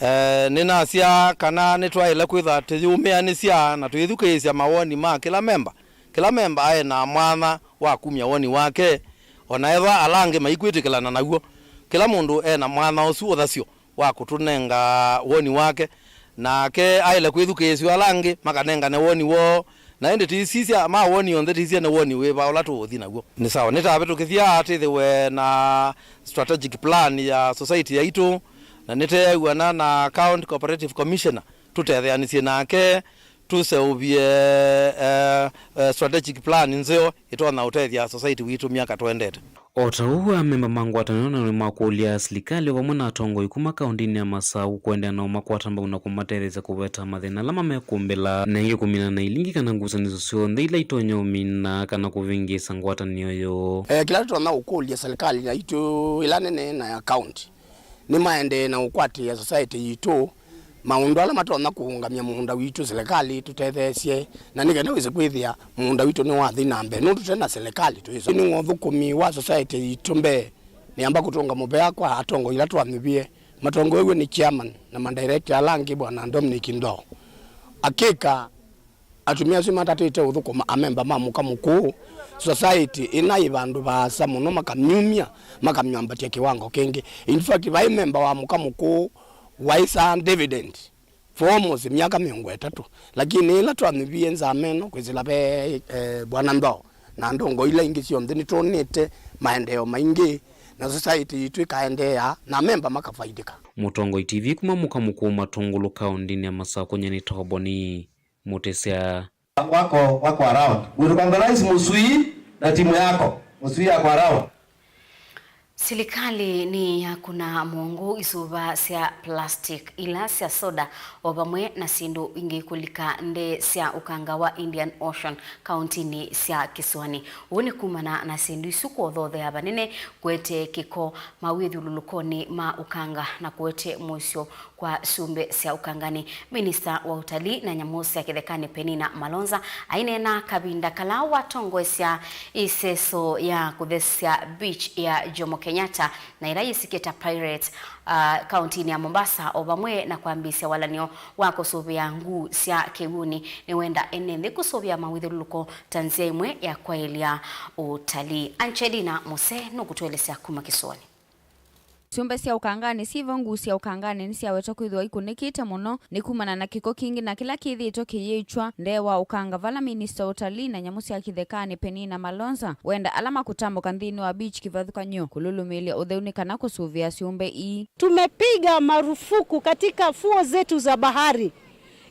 Eh, nĩnasya kana nĩtwaĩle kwĩthwa tũyĩũmĩanĩsya na tũyĩthukĩĩsya mawoni ma kĩla memba. Kĩla memba aĩ na mwanya wa kumya woni wake, o na ethwa ala angĩ maikwĩtĩkĩlana naw'o. Kĩla mũndũ e na mwanya ũsu ũthasyo wa kũtũnenga woni wake, nake aĩle kwĩthukĩĩsya ala angĩ makanengane woni woo. Na ĩndĩ tĩsisya ma woni onthe, tĩsisya nĩ woni wĩva ũla tũũthi naw'o. Nĩ sawa, nĩtavĩtũkĩthya twĩthĩwe na strategic plan ya society yaitũ, na nĩteew'ana na County Cooperative Commissioner tũtetheanĩsye nake tũseũvye, eh, eh, strategic plan nzeo ĩtonya ũtethya society witũ myaka tũendete. O ta ũu, amemba ma ngwatanĩo nao nĩmakũlya silikalĩ o vamwe na atongoi kuma kaũntĩnĩ ya Masaku kũendeea na ũmakwata mbau na kũmatetheesya kũveta mathĩna ala mamekũmbĩla, na ĩngĩ kũmina na ilingi kana ngusanĩsyo syonthe ila itonya ũmina kana kũvĩngĩĩsa ngwatanĩo yoo. Eh, kĩla tũtonya ũkũlya silikalĩ yaitũ ĩla nene na ya kaũntĩ nĩmaendee na ũkwatĩĩa society yitũ maũndũ ala matonya kũũngamya mũũnda witũ, silikalĩ tũtetheesye, na nĩ kenda wĩse kwĩthĩa mũũnda witũ nĩwathi na mbee, nũndũ tũte na silikalĩ twĩsa. Nĩ ũthũkũmi wa society yitũ mbee, nĩamba kũtũnga mũvea kwa atongoi ila twanyuvie, matongoew'e nĩ chairman na madirector ala angĩ, Bwana Dominic Ndoo. Akĩka Atumĩa asu matatĩte ũthũkũma amemba ma Mũka Mũkũũ, society ĩna yĩ vandũ vaasa mũno, makamyumya, makamyambatya kĩwango kĩngĩ. In fact, vaĩ memba wa Mũka Mũkũũ waĩsaa dividend for almost myaka mĩongo ĩtatũ, lakini ĩla twanyuvie nzama ĩno kwĩsĩla ve, eh, Bwana Ndoo na ndongo ila ingĩ syonthe, nĩtwonete maendeeo maingĩ na society yitũ ĩkaendeea na amemba makafaidĩka. Mũtongoi T V kuma Mũka Mũkũũ Matũngũlũ kaũntĩnĩ ya Masaku, nyie nĩ Toboni Mũtĩsya. Wako, wako around. We recognize Mũsui na timu yako. Mũsui yako around. Silikalĩ nĩ yakũna mũngũ isuva sya plastic, ila sya soda, o vamwe na syĩndũ ingĩ kũlika ndee sya ũkanga wa Indian Ocean kaũntĩnĩ sya kĩsũanĩ. Ũu nĩ kumana na syĩndũ isu kũothothea vanene, kũete kĩko mawĩthyũlũlũkonĩ ma ũkanga na kũete mũisyo kwa syũmbe sya ũkanganĩ. Minista wa ũtalii na nyamũ sya kĩthekanĩ Penina Malonza aineena kavinda kala watongoesya ĩseso ya kũthesya beach ya Jomo Kenyatta na ĩla yĩsĩkĩe ta Pirates, ah, kaũntĩnĩ ya Mombasa, o vamwe na kwambĩĩsya walan'yo wa kũsũvĩa nguu sya kĩw'ũnĩ. Nĩwenda ene nthĩ kũsũvĩa mawĩthyũlũlũko ta nzĩa ĩmwe ya kwaĩlya ũtalii. Angelina Mose nũkũtũelesya kuma kĩsũanĩ. Syũmbe sya ũkanganĩ syĩvo? Nguu sya ũkanganĩ nĩsyawetwa kwĩthĩwa ikũnĩkĩte mũno nĩ kumana na kĩko kingĩ na kĩla kĩthĩĩtwe kĩyĩkw'a ndee wa ũkanga, vala minista wa ũtalii na nyamũ sya kĩthekanĩ Penina Malonza wenda ala makũtambũka nthĩnĩ wa beach kĩvathũkany'o kũlũlũmĩĩlya ũtheu nĩ kana kũsũvĩa syũmbe ii. Tumepiga marufuku katika fuo zetu za bahari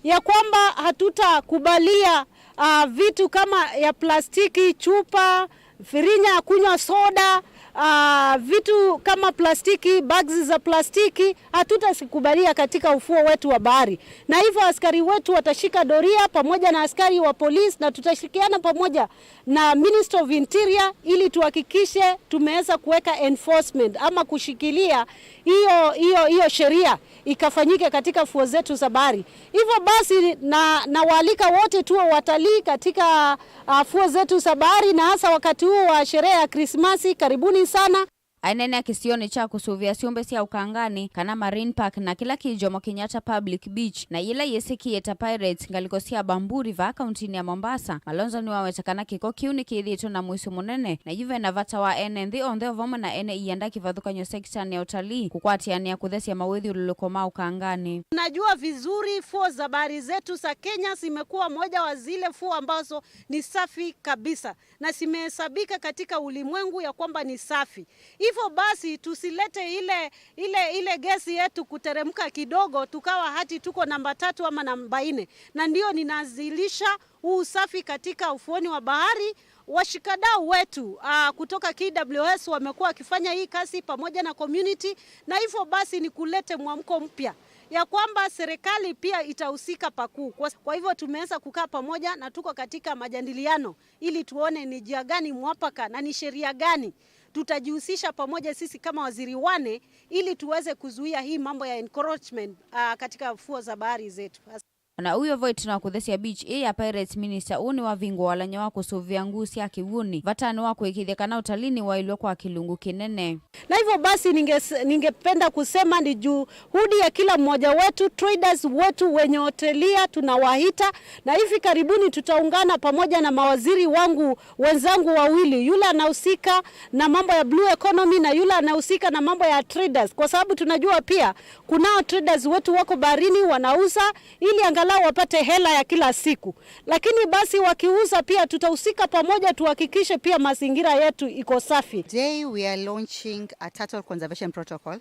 ya kwamba hatutakubalia, ah, vitu kama ya plastiki, chupa, firinya ya kunywa soda, ah, vitu kama plastiki, bags za plastiki, hatutazikubalia katika ufuo wetu wa bahari. Na hivyo askari wetu watashika doria pamoja na askari wa polisi, na tutashirikiana pamoja na Ministry of Interior ili tuhakikishe tumeweza kuweka enforcement ama kushikilia hiyo, hiyo, hiyo sheria ikafanyike katika fuo zetu za bahari. Hivyo basi, na, nawaalika wote tuwe watalii katika, ah, fuo zetu za bahari, na hasa wakati huu wa sherehe ya Krismasi. Karibuni sana. Aineenea kĩsionĩ kya kũsũvĩa syũmbe sya ũkanganĩ, kana Marine Park, na kĩla kĩ Jomo Kenyatta Public Beach, na yĩla yĩsĩkĩe ta Pirates, ngalĩko sya Bamburi vaa kaũntĩnĩ ya Mombasa. Malonza nĩwaweta kana kĩko kĩu nĩkĩthĩĩtwe na mũisyo mũnene, na yu vena vata wa ene nthĩ onthe o vamwe na ene ianda kĩvathũkany'o sekitanĩ ya ũtalii kũkwatĩanĩa kũthesya mawĩthyũlũlũko ma ũkanganĩ. Najua vizuri fuo za bahari zetu za Kenya zimekuwa moja wa zile fuo ambazo ni safi kabisa na zimehesabika katika ulimwengu ya kwamba ni safi. Hivyo basi, tusilete ile, ile, ile gesi yetu kuteremka kidogo, tukawa hati tuko namba tatu ama namba nne. Na ndio ninaanzilisha huu usafi katika ufuoni wa bahari. Washikadau wetu, ah, kutoka K W S wamekuwa wakifanya hii kazi pamoja na community, na hivyo basi ni kulete mwamko mpya ya kwamba serikali pia itahusika pakuu. Kwa, kwa hivyo tumeweza kukaa pamoja na tuko katika majadiliano ili tuone ni njia gani mwafaka na ni sheria gani Tutajihusisha pamoja sisi kama waziri wane ili tuweze kuzuia hii mambo ya encroachment, ah, katika fuo za bahari zetu. As- Ona ũu wĩ vo, ĩtina wa kũthesya beach ĩĩ ya Pirates, minista ũũ nĩwavingũa walany'a wa kũsũvĩa nguu sya kĩw'ũnĩ vatanĩ wa kũĩkĩĩthya kana ũtalii nĩwaĩlw'a kwa kĩlungu kĩnene. Na hivyo basi ninges-, ningependa kusema ni juhudi ya kila mmoja wetu, traders wetu wenye hotelia tunawaita, na hivi karibuni tutaungana pamoja na mawaziri wangu wenzangu wawili, yule anahusika na mambo ya blue economy na yule anahusika na mambo ya traders, kwa sababu tunajua pia kunao traders wetu wako baharini wanauza ili angalau wapate hela ya kila siku. Lakini basi wakiuza pia, tutahusika pamoja, tuhakikishe pia mazingira yetu iko safi. Today we are launching a turtle conservation protocol.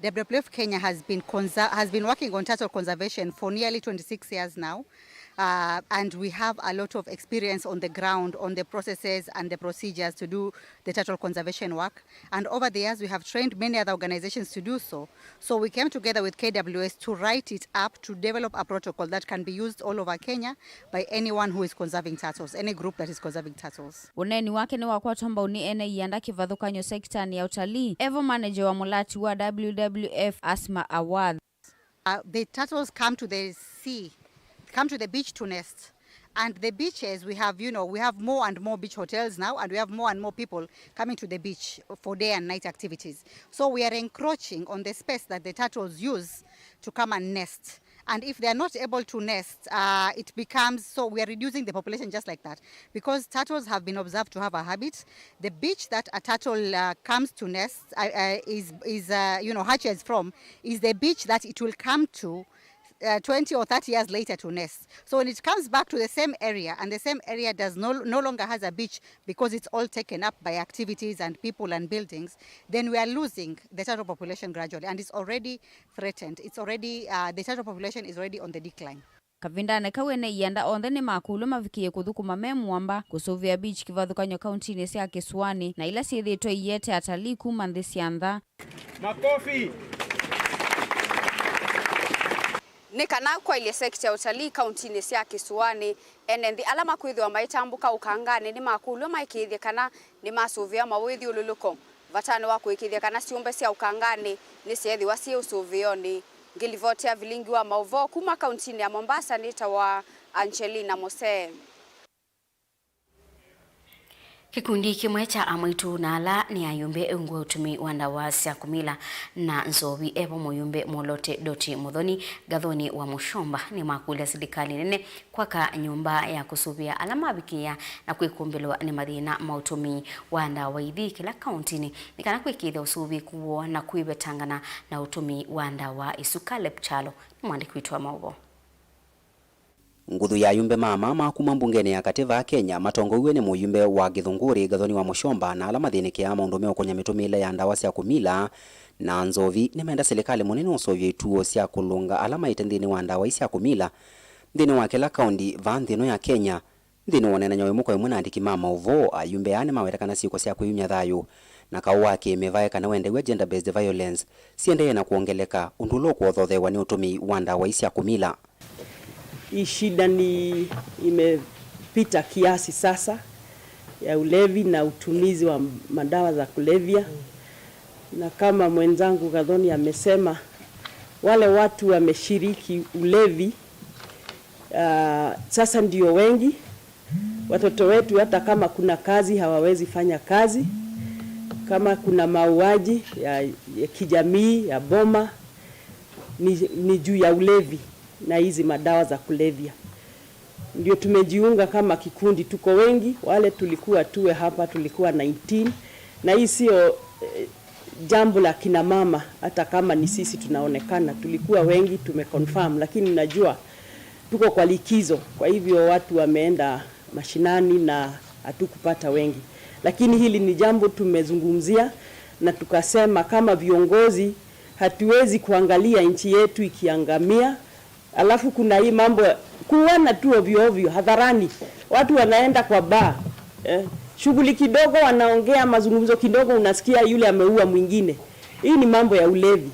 W W F Kenya has been conser-, has been working on turtle conservation for nearly twenty-six years now. Uh, and we have a lot of experience on the ground on the processes and the procedures to do the turtle conservation work. And over the years, we have trained many other organizations to do so. So we came together with K W S to write it up, to develop a protocol that can be used all over Kenya by anyone who is conserving turtles, any group that is conserving turtles. Ũneeni wake nĩwakwatwa mbau nĩ ene ianda kĩvathũkany'o sekitanĩ ya ũtalii, evo maneja wa mũlati wa W W F Asma Awadh. Uh, the turtles come to the sea, come to the beach to nest. And the beaches, we have, you know, we have more and more beach hotels now, and we have more and more people coming to the beach for day and night activities. So we are encroaching on the space that the turtles use to come and nest. And if they are not able to nest, uh, it becomes, so we are reducing the population just like that. Because turtles have been observed to have a habit, the beach that a turtle, uh, comes to nest, uh, uh, is, is, uh, you know, hatches from, is the beach that it will come to, uh, twenty or thirty years later to nest. So when it comes back to the same area, and the same area does no, no longer has a beach because it's all taken up by activities and people and buildings, then we are losing the turtle population gradually, and it's already threatened. It's already, uh, the turtle population is already on the decline. Kavindanĩ kau, ene ianda onthe nĩmakũlw'a mavikĩĩe kũthũkũma me mũamba kũsũvĩa beach kĩvathũkany'o kauntinĩ sya Kĩsũanĩ, na ila syĩthĩĩtwe iete atalii kuma nthĩ sya nza. Makofi. Nĩ kana kwaĩlye sekita ya ũtalii kauntinĩ sya Kĩsũanĩ, ene nthĩ ala makwĩthĩwa maitambũka ũkanganĩ nĩmakũlw'a maĩkĩĩthye kana nĩmasũvĩa mawĩthyũlũlũko vatanĩ wa kũĩkĩĩthya kana syũmbe sya ũkanganĩ nĩsyeethĩwa syĩ ũsũvĩonĩ. Ngĩlivotea vilingi wa maũvoo kuma kauntinĩ ya Mombasa nĩtawa Angelina Mose. Kĩkundi kĩmwe kya amwaitũ na ala nĩ ayũmbe ungu wa ũtũmĩi wa ndawa sya kũmila na nzovi evo mũyũmbe Mwolote Doti Mũthoni Gathoni wa Mũshomba nĩmakũlya silikalĩ nene kwaka nyũmba ya kũsũvĩa ala mavikĩĩa na kwĩkũmbĩlwa nĩ mathĩna ma ũtũmĩi wa ndawa ithi kĩla kauntinĩ nĩ kana kwĩkĩĩthya ũsũvĩĩku woo na kwĩvetangana na ũtũmĩi wa ndawa isu. Caleb Kyalo nĩ mwandĩki witũ wa maũvoo. Nguthu ya ayũmbe ma maa ma kuma mbungenĩ ya katĩ vaa Kenya matongoew'e nĩ mũyũmbe wa Gĩthũngũrĩ Gathoni wa Mũshomba na ala mathĩnĩkĩaa maũndũ meũkũnya mĩtũmĩĩle ya ndawa sya kũmila na nzovi nĩmenda silikalĩ mũnene ũseũvye ituo sya kũlũnga ala maĩte nthĩnĩ wa ndawa ii sya kũmila nthĩnĩ wa kĩla kaunti vaa nthĩ ĩno ya Kenya. Nthĩnĩ wa ũneenany'a wa ĩmwe kwa ĩmwe na andĩki ma maũvoo, ayũmbe aa nĩmaweta kana syĩko sya kwĩyumya thayũ na kaũ wa kĩ-mĩvae kana wendew'a, gender based violence, siendee na kwongeleka, ũndũ ũla ũkũothotheew'a nĩ ũtũmĩi wa ndawa ii sya kũmila. Hii shida ni imepita kiasi sasa ya ulevi na utumizi wa madawa za kulevya. Na kama mwenzangu Gathoni amesema, wale watu wameshiriki ulevi, ah, sasa ndio wengi. Watoto wetu hata kama kuna kazi hawawezi fanya kazi. Kama kuna mauaji ya, ya kijamii, ya boma, ni, ni juu ya ulevi na hizi madawa za kulevya. Ndio tumejiunga kama kikundi, tuko wengi, wale tulikuwa tuwe hapa tulikuwa nineteen, na hii sio, eh, jambo la kina mama, hata kama ni sisi tunaonekana, tulikuwa wengi tumeconfirm, lakini najua tuko kwa likizo, kwa hivyo watu wameenda mashinani na hatukupata wengi, lakini hili ni jambo tumezungumzia na tukasema kama viongozi hatuwezi kuangalia nchi yetu ikiangamia. Alafu kuna hii mambo ya kuuana tu ovyo ovyo hadharani. Watu wanaenda kwa bar, eh, shughuli kidogo, wanaongea mazungumzo kidogo, unasikia yule ameua mwingine. Hii ni mambo ya ulevi.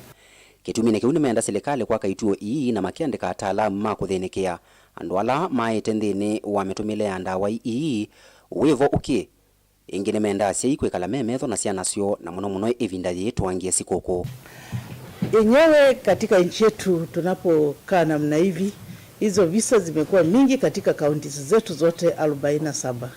Kĩtuminĩ kĩu nĩmeenda silikalĩ kwaka ituo ii na makeandĩka ataalamu ma kũthĩnĩkĩa andũ ala maĩte nthĩnĩ wa mĩtũmĩle ya ndawa ii wĩvo ũkĩ. Ĩngĩ nĩmendaa asyai kwĩkala me metho na syana syoo, na mũno mũno ĩvinda yĩĩ tũangie sikũkũ. Yenyewe katika nchi yetu tunapokaa namna hivi, hizo visa zimekuwa mingi katika counties zetu zote arobaini na saba.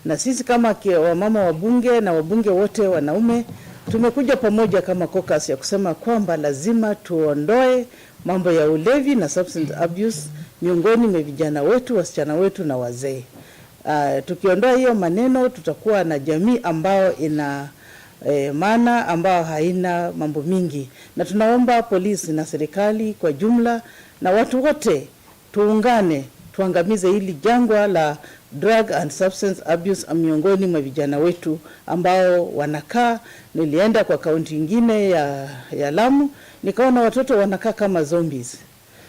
Na sisi kama ki-, wamama wabunge na wabunge wote wanaume, tumekuja pamoja kama caucus ya kusema kwamba lazima tuondoe mambo ya ulevi na substance abuse miongoni mwa vijana wetu, wasichana wetu na wazee. Ah, tukiondoa hiyo maneno, tutakuwa na jamii ambayo ina, eh, maana, ambayo haina mambo mingi. Na tunaomba polisi na serikali kwa jumla na watu wote tuungane, tuangamize hili jangwa la drug and substance abuse miongoni mwa vijana wetu ambao wanakaa. Nilienda kwa kaunti ingine ya, ya Lamu, nikaona watoto wanakaa kama zombies.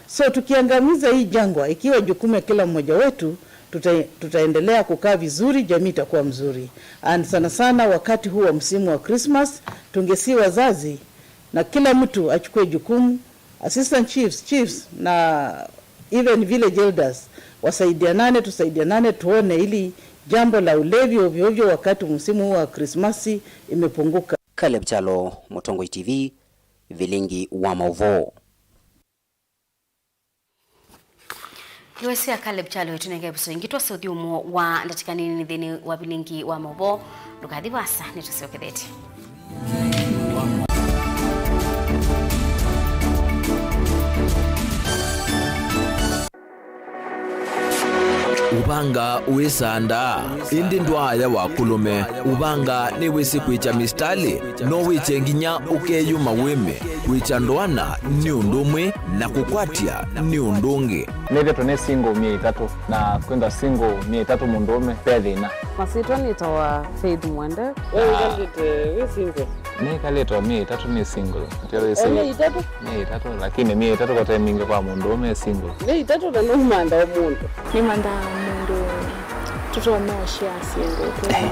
So tukiangamiza hii jangwa, ikiwa jukumu ya kila mmoja wetu, tuta-, tutaendelea kukaa vizuri, jamii itakuwa mzuri. And sana sana wakati huu wa msimu wa Christmas, tungesihi wazazi na kila mtu achukue jukumu, assistant chiefs, chiefs na even village elders wasaidianane, tusaidianane tuone ili jambo la ulevi ovyo ovyo wakati msimu huu wa Krismasi imepunguka. Caleb Kyalo, Mũtongoi T V, Vilingi wa Maũvoo. Iwesea Caleb Kyalo ĩtũnenge ĩvuso ĩngĩ twose ũthyũmũo wa ndatĩka nini nthĩnĩ wa vilingi wa maũvoo. Ndũkathi vaasa, nĩtũsyokethetye. Ũvanga wĩsandaa, ĩndĩ ndwaaya wa kũlũme. Ũvanga nĩwĩsĩ kwĩkya misitalĩ, no wĩkye nginya ũkeyũma wĩme. Kwĩkya ndoana nĩ ũndũ ũmwe, na kũkwatya nĩ ũndũ ũngĩ. Nĩthĩtwe nĩ single myei ĩtatũ, na kwĩthwa single myei ĩtatũ mũndũũme ve thĩna. Masyĩtwa nĩtawa Faith Mwende. We wĩkalĩte wĩ single? Nĩkalĩte o myei ĩtatũ nĩ single. Atĩ wĩsĩ o myei ĩtatũ? Myei ĩtatũ, lakini myei ĩtatũ kote mingĩ kwa mũndũũme e single. Myei ĩtatũ na nũmantha o mũndũ. Nĩmandaa mũndũ tũtonya ũshare syĩndũ twĩ.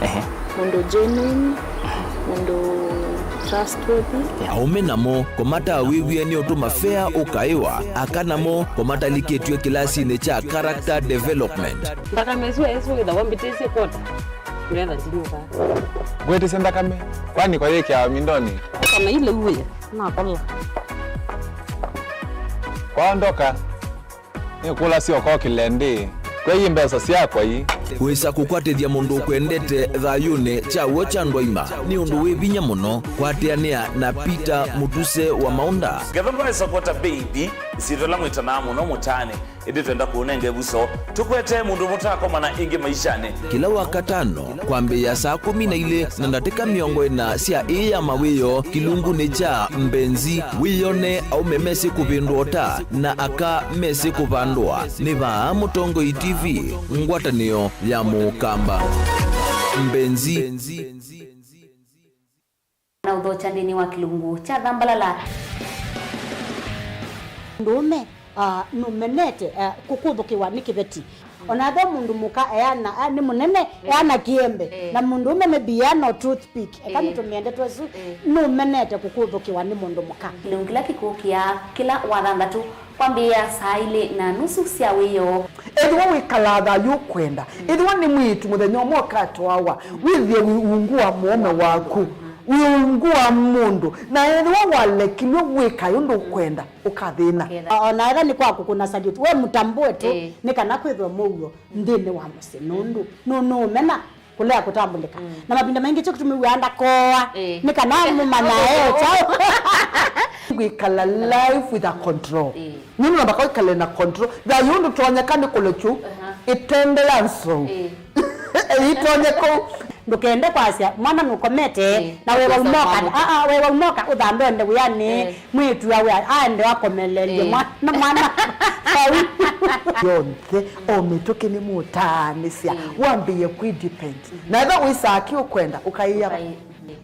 Ehe. Mũndũ genuine, mũndũ trustworthy. Aũme namo kũmatawĩw'e nĩ ũtũma fea ũkaĩwa, aka namo kũmatalikĩtw'e kĩlasinĩ kya character development. Nthakame ĩsu ĩsu wĩthawa mbĩtĩsye kwota, nĩwetha ndinyũka. Ngwĩtĩsye nthakame, kwani kwayĩkĩawa mindonĩ? Kana ile uwe, nakola. Kwaondoka. Nĩkũlasya ũkokĩle ndĩ, kwei mbesa syakwa ii. Wĩsa kũkwatĩthya mũndũ ũkwendete thayũnĩ kya w'o kya ndwaima nĩ ũndũ wĩ vinya mũno. Kwatĩanĩa na Peter Mũtuse wa Maũnda. Ngetha ndwaĩsa kwota mbei ithi, isyĩtwa ĩla mwĩtanaa mũno mũtaanĩ, ĩndĩ twenda kũũnenga ĩvuso. Tũkwetee mũndũ mũtaakomana ĩngĩ maishanĩ. Kĩla Wakatano, kwambĩĩa saa kũmi na ilĩ na ndatĩka mĩongo ĩna sya ĩĩ ya mawĩoo, kĩlungunĩ kya Mbenzi, wĩyone aũme mesĩ kũvĩndũa ũta na aka mesĩ kũvandũa. Nĩ vaa Mũtongoi T V, ngwatanĩo ya Mũkamba. Mbenzi. Na ũthokya nthĩnĩ wa kĩlungu kya Thambalala. Mũndũũme, ah, nũmenete, ah, kũkũthũkĩwa nĩ kĩveti. O na ve mũndũ mũka eana, ah, nĩ mũnene, eana kĩembe. Eh. Na mũndũũme maybe eana o toothpick. Eka, eh, nĩtũmĩe ndeto ĩsu, eh, nũmenete kũkũthũkĩwa nĩ mũndũ mũka. Kĩlungu kĩla kĩkũkĩa kĩla Wathanthatũ kwambĩĩa saa ilĩ na nusu sya wĩoo. Ethĩwa wĩkalaa thayũ ũkwenda, ethĩwa nĩ mwĩĩtu mũthenya ũmwe ũkatwawa, wĩthĩe wĩ ungu wa mũũme waku, wĩ ungu wa mũndũ, na ethĩwa walekilw'e wĩkae ũndũ ũkwenda, ũkathĩna. Ũkethĩa. O na ethĩwa nĩ kwa kũkũna salute, we mũtambũe tu, ĩĩ, nĩ kana kwĩthwe mũuo nthĩnĩ wa mũsyĩ, nũndũ nũ-, nũũmena kũlea kũtambũlĩka. Mm. Na mavinda maingĩ kyo kĩtumi wĩaa ndakooa, ĩĩ, nĩ kana mũmanyae kyaũ. Kwĩkala life with a control. Ĩĩ. Nũndũ namba kwĩkale na control. Thayũ ndũtonyeka nĩ kũlekyu, aha, ĩtende ya nzou. Ĩĩ. Ĩitonye kũu. Ndũkende kwasya mwana nũkomete, ĩĩ, na wewa ũnoka. Aa, wewa ũnoka ũthambe ũende wĩanĩ. Ĩĩ. Mwĩĩtu awe aende akomelelye, ĩĩ, mwana, mwana vau. Yonthe, o mĩtũkĩ nĩmũtaanĩsya, ĩĩ, wambĩĩe kwĩ depend. Na ethĩwa wĩsaa kĩ ũkwenda, ũkaĩa. Ũkaĩ-,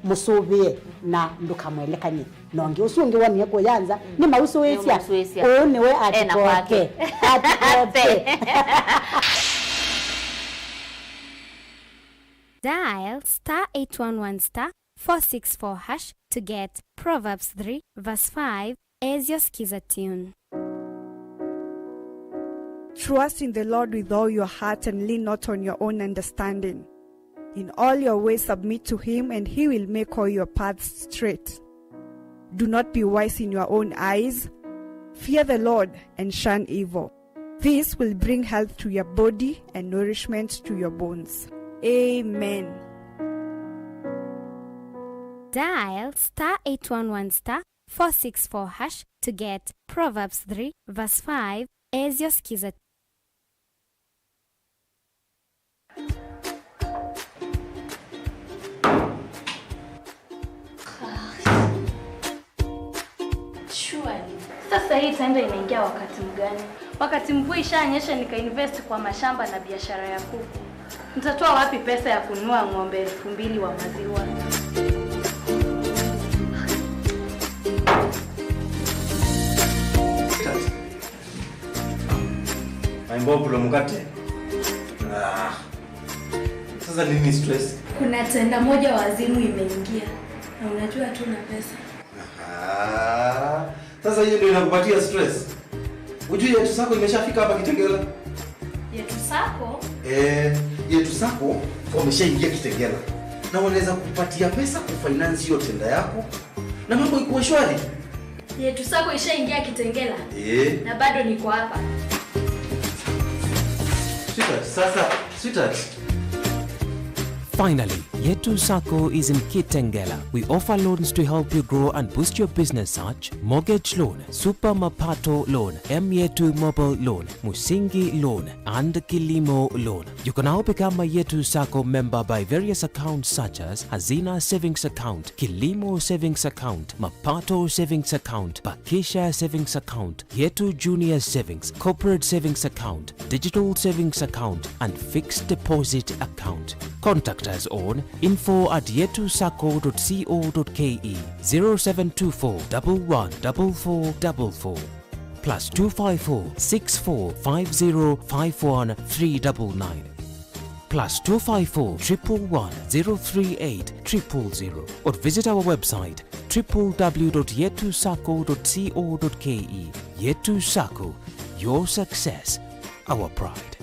mũsũvĩe na ndũkamwelekany'e na ũngĩ. Ũsu ũngĩ wonie kũya nza, mm, nĩmausũĩsya. Nĩũmũsũĩsya. Ũũ nĩwe ena kwake. Atikoke. Atikoke. Dial star eight one one star four six four hash to get Proverbs three verse five as your Skiza tune. Trust in the Lord with all your heart and lean not on your own understanding. In all your ways submit to him, and he will make all your paths straight. Do not be wise in your own eyes. Fear the Lord and shun evil. This will bring health to your body and nourishment to your bones. Amen. Dial star eight one one star four six four hash to get Proverbs three verse five as your Skiza. Surely. Sasa hii tenda inaingia wakati mgani? Wakati mvua ishanyesha nika invest kwa mashamba na biashara ya kuku. Nitatoa wapi pesa ya kununua ng'ombe elfu mbili wa maziwa? Maimbo kula mkate. Ah. Sasa nini stress? Kuna tenda moja wazimu imeingia. Na unajua hatuna pesa. Ah. Sasa hiyo ndio inakupatia stress. Ujue Yetu Sacco imeshafika hapa Kitengela. Yetu Sacco? Eh, Yetu Sacco wameshaingia Kitengela. Na wanaweza kupatia pesa kufinance hiyo tenda yako. Na mambo ikuwa shwari. Yetu Sacco ishaingia Kitengela. Eh. Na bado niko hapa. Sweetheart, sasa, sweetheart. Finally, Yetu Sacco is in Kitengela. We offer loans to help you grow and boost your business such mortgage loan, super mapato loan, M Yetu mobile loan, musingi loan, and kilimo loan. You can now become a Yetu Sacco member by various accounts such as Hazina Savings Account, Kilimo Savings Account, Mapato Savings Account, Bakisha Savings Account, Yetu Junior Savings, Corporate Savings Account, Digital Savings Account, and Fixed Deposit Account. Contact us on info at yetusacco dot co dot ke, zero seven two four double one double four double four, plus two five four six four five zero five one three double nine, plus two five four triple one zero three eight triple zero, or visit our website triple w dot yetusacco dot co dot ke. Yetu Sacco, your success, our pride.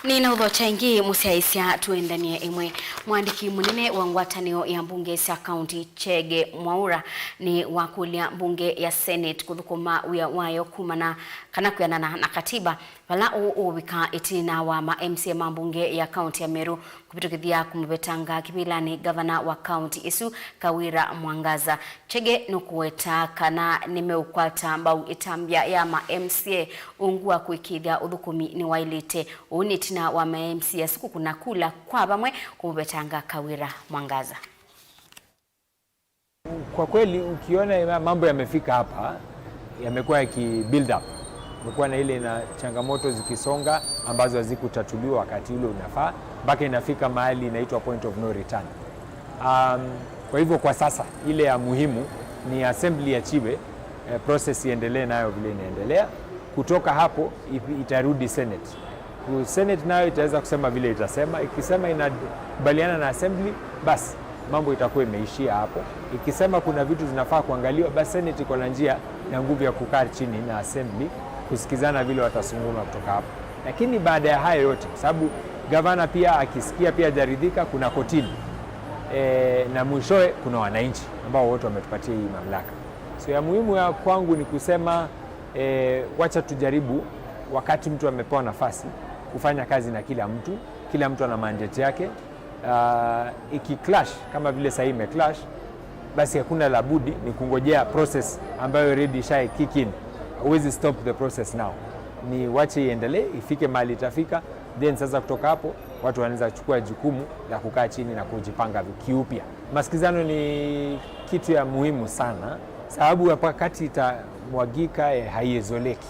Nĩnaũthokya ĩngĩ mũsyaĩĩsya tũendanie ĩmwe. Mwandĩki mũnene wa ngwatanĩo ya mbunge sya kaunti Chege Mwaura nĩwakũlya mbunge ya Senate kũthũkũma wĩa wayo kumana kana kwĩanana na katiba, vala ũũ ũũvika ĩtina wa ma M C A ma mbunge ya kaunti ya Meru kũvĩtũkĩthya kũmũvetanga kĩvĩlanĩ ngavana wa kaunti ĩsu Kawira Mwangaza. Chege nũkũweta kana nĩmeũkwata mbau ĩtambya ya ma M C A ungu wa kũĩkĩĩthya ũthũkũmi nĩwaĩlĩte. Ũu nĩ ĩtina wa ma M C A asu kũkũna kula kwa vamwe kũmũvetanga Kawira Mwangaza. Kwa kweli, ukiona ya mambo yamefika hapa, yamekuwa yaki build up. Kumekuwa na ile na changamoto zikisonga ambazo hazikutatuliwa wakati ule unafaa, mpaka inafika mahali inaitwa point of no return. Um, kwa hivyo kwa sasa, ile ya muhimu ni assembly iachiwe, eh, process iendelee nayo vile inaendelea. Kutoka hapo, ipi-, itarudi Senate. Ku-, Senate nayo itaweza kusema vile itasema. Ikisema inakubaliana na assembly, basi mambo itakuwa imeishia hapo. Ikisema kuna vitu zinafaa kuangaliwa, basi Senate iko na njia na nguvu ya kukaa chini na assembly kusikizana vile watasunguma kutoka hapo. Lakini baada ya hayo yote, kwa sababu gavana pia akisikia pia hajaridhika, kuna kotini. E, na mwishowe kuna wananchi ambao wote wametupatia hii mamlaka. So ya muhimu ya kwangu ni kusema, e, wacha tujaribu, wakati mtu amepewa nafasi, kufanya kazi na kila mtu, kila mtu ana mandate yake. Ah, ikiclash kama vile sahii imeclash, basi hakuna la budi ni kungojea process ambayo already isha kick in. Huwezi stop the process now, ni wache iendelee, ifike mahali itafika, then sasa kutoka hapo watu wanaweza kuchukua jukumu la kukaa chini na kujipanga kiupya. Masikizano ni kitu ya muhimu sana, sababu wakati itamwagika, eh, haiezoleki.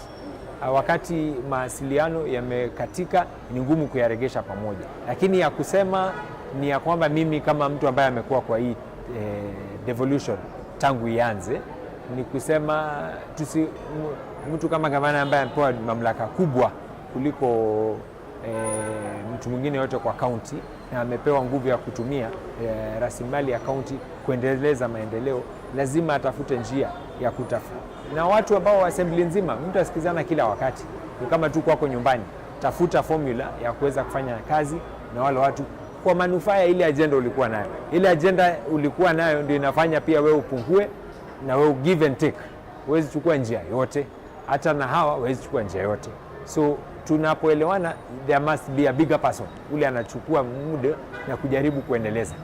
Ah, wakati mawasiliano yamekatika, ni ngumu kuyaregesha pamoja. Lakini ya kusema ni ya kwamba mimi kama mtu ambaye amekuwa kwa hii, eh, devolution tangu ianze, ni kusema tusi-, m-, mtu kama gavana ambaye amepewa mamlaka kubwa kuliko, eh, mtu mwingine yote kwa county, na amepewa nguvu ya kutumia, eh, rasilimali ya county kuendeleza maendeleo, lazima atafute njia ya kutafuta. Na watu ambao assembly nzima, mtu asikizana kila wakati. Ni kama tu kwako nyumbani, tafuta formula ya kuweza kufanya kazi na wale watu kwa manufaa ya ile agenda ulikuwa nayo. Ile agenda ulikuwa nayo ndio inafanya pia wewe upungue na wewe give and take. Huwezi chukua njia yote, hata na hawa huwezi chukua njia yote. So tunapoelewana, there must be a bigger person, ule anachukua muda na kujaribu kuendeleza.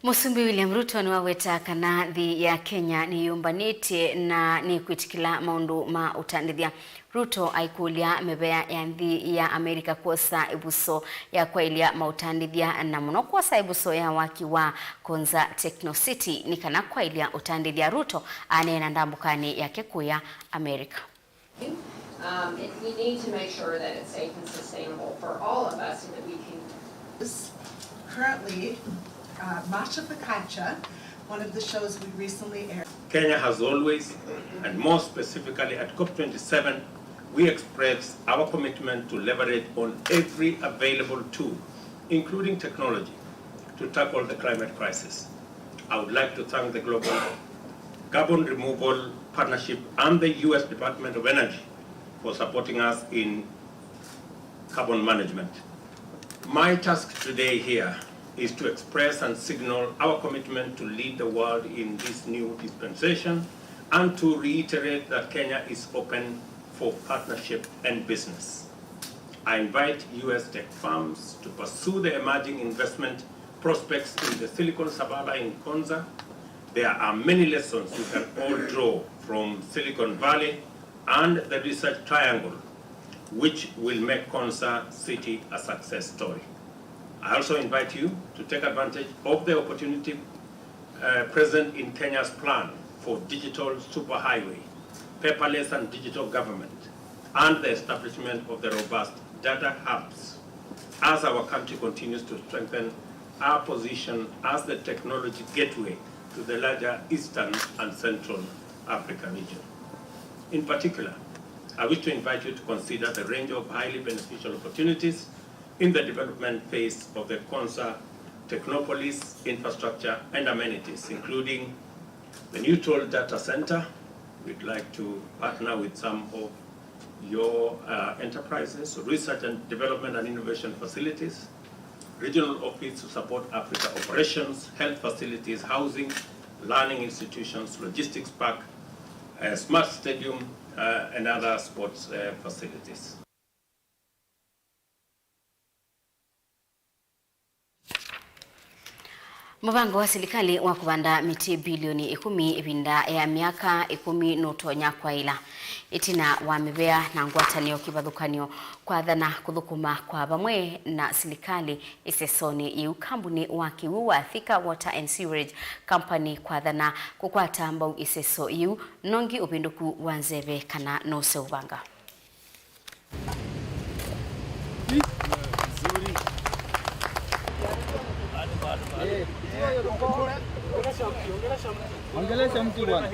Mũsumbĩ William Ruto nĩwaweta kana nthĩ ya Kenya nĩyũmbanĩtye na nĩkwĩtĩkĩla maũndũ ma ũtandĩthya. Ruto aikũlya mĩvea ya nthĩ ya Amerika kwosa ĩvuso ya kwaĩlya maũtandĩthya, na mũno kwosa ĩvuso ya waki wa Konza Techno City nĩ kana kwaĩlya ũtandĩthya. Ruto aneena ndambũkanĩ yake kũya Amerika. Um, it, we need to make sure that it's safe and sustainable for all of us so that we can. Currently, uh, Macha Pakacha, one of the shows we recently aired. Kenya has always, and more specifically at COP twenty-seven, we express our commitment to leverage on every available tool, including technology, to tackle the climate crisis. I would like to thank the Global Carbon Removal Partnership and the U S Department of Energy for supporting us in carbon management. My task today here is to express and signal our commitment to lead the world in this new dispensation and to reiterate that Kenya is open for partnership and business. I invite U S tech firms to pursue the emerging investment prospects in the Silicon Savannah in Konza. There are many lessons we can all draw from Silicon Valley and the Research Triangle, which will make Konza City a success story. I also invite you to take advantage of the opportunity uh, present in Kenya's plan for digital superhighway, paperless and digital government, and the establishment of the robust data hubs as our country continues to strengthen our position as the technology gateway to the larger Eastern and Central Africa region. In particular, I wish to invite you to consider the range of highly beneficial opportunities in the development phase of the Konza Technopolis infrastructure and amenities, including the Neutral Data Center. We'd like to partner with some of your uh, enterprises, research and development and innovation facilities, regional office to support Africa operations, health facilities, housing, learning institutions, logistics park, a smart stadium, uh, and other sports uh, facilities. Mũvango wa silikalĩ wa kũvanda mĩtĩ bilioni ĩkũmi ĩvinda ya myaka ĩkũmi nũtonya kwaĩla. Ĩtina wa mĩvea na ngwatanĩo kĩvathũkany'o kwathana kũthũkũma kwa vamwe na silikalĩ ĩsesonĩ yĩu, kambunĩ wa kĩw'ũ wa Thika Water and Sewerage Company kwathana kũkwata mbau ĩseso yĩu, nongi ũvĩndũku wa nzeve kana nũseũvanga. Ongelesha mtu bwana.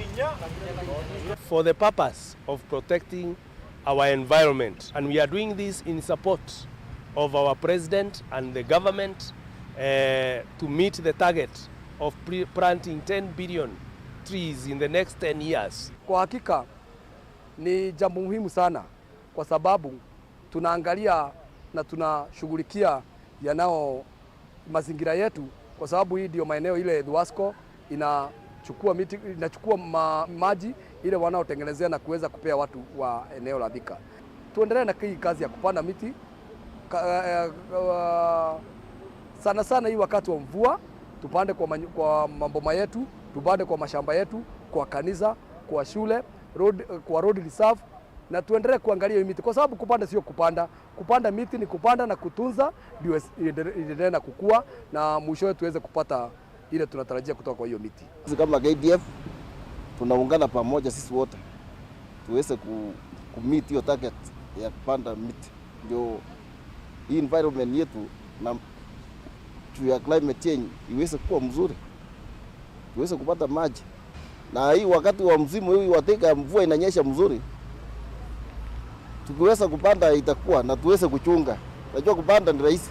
For the purpose of protecting our environment, and we are doing this in support of our president and the government, eh, to meet the target of pre-, planting ten billion trees in the next ten years. Kwa hakika, ni jambo muhimu sana kwa sababu tunaangalia na tunashughulikia yanao mazingira yetu, kwa sababu hii ndio maeneo ile Thuasco inachukua miti, inachukua ma-, maji ile wanaotengenezea na kuweza kupea watu wa eneo la Thika. Tuendelee na hii kazi ya kupanda miti ka-, eh, eh, sana sana hii wakati wa mvua, tupande kwa manyu-, kwa maboma yetu, tupande kwa mashamba yetu, kwa kanisa, kwa shule, road, kwa road reserve, na tuendelee kuangalia hiyo miti, kwa sababu kupanda sio kupanda. Kupanda miti ni kupanda na kutunza, ndio es-, iendele-, iendelee na kukua, na mwishowe tuweze kupata ile tunatarajia kutoka kwa hiyo miti. Sisi kama K D F tunaungana pamoja sisi wote tuweze ku-, ku meet hiyo target ya kupanda miti, ndio hii environment yetu na juu ya climate change iweze kuwa mzuri, tuweze kupata maji. Na hii wakati wa msimu huu wa Thika, mvua inanyesha mzuri, tukiweza kupanda itakuwa na tuweze kuchunga. Najua kupanda ni rahisi,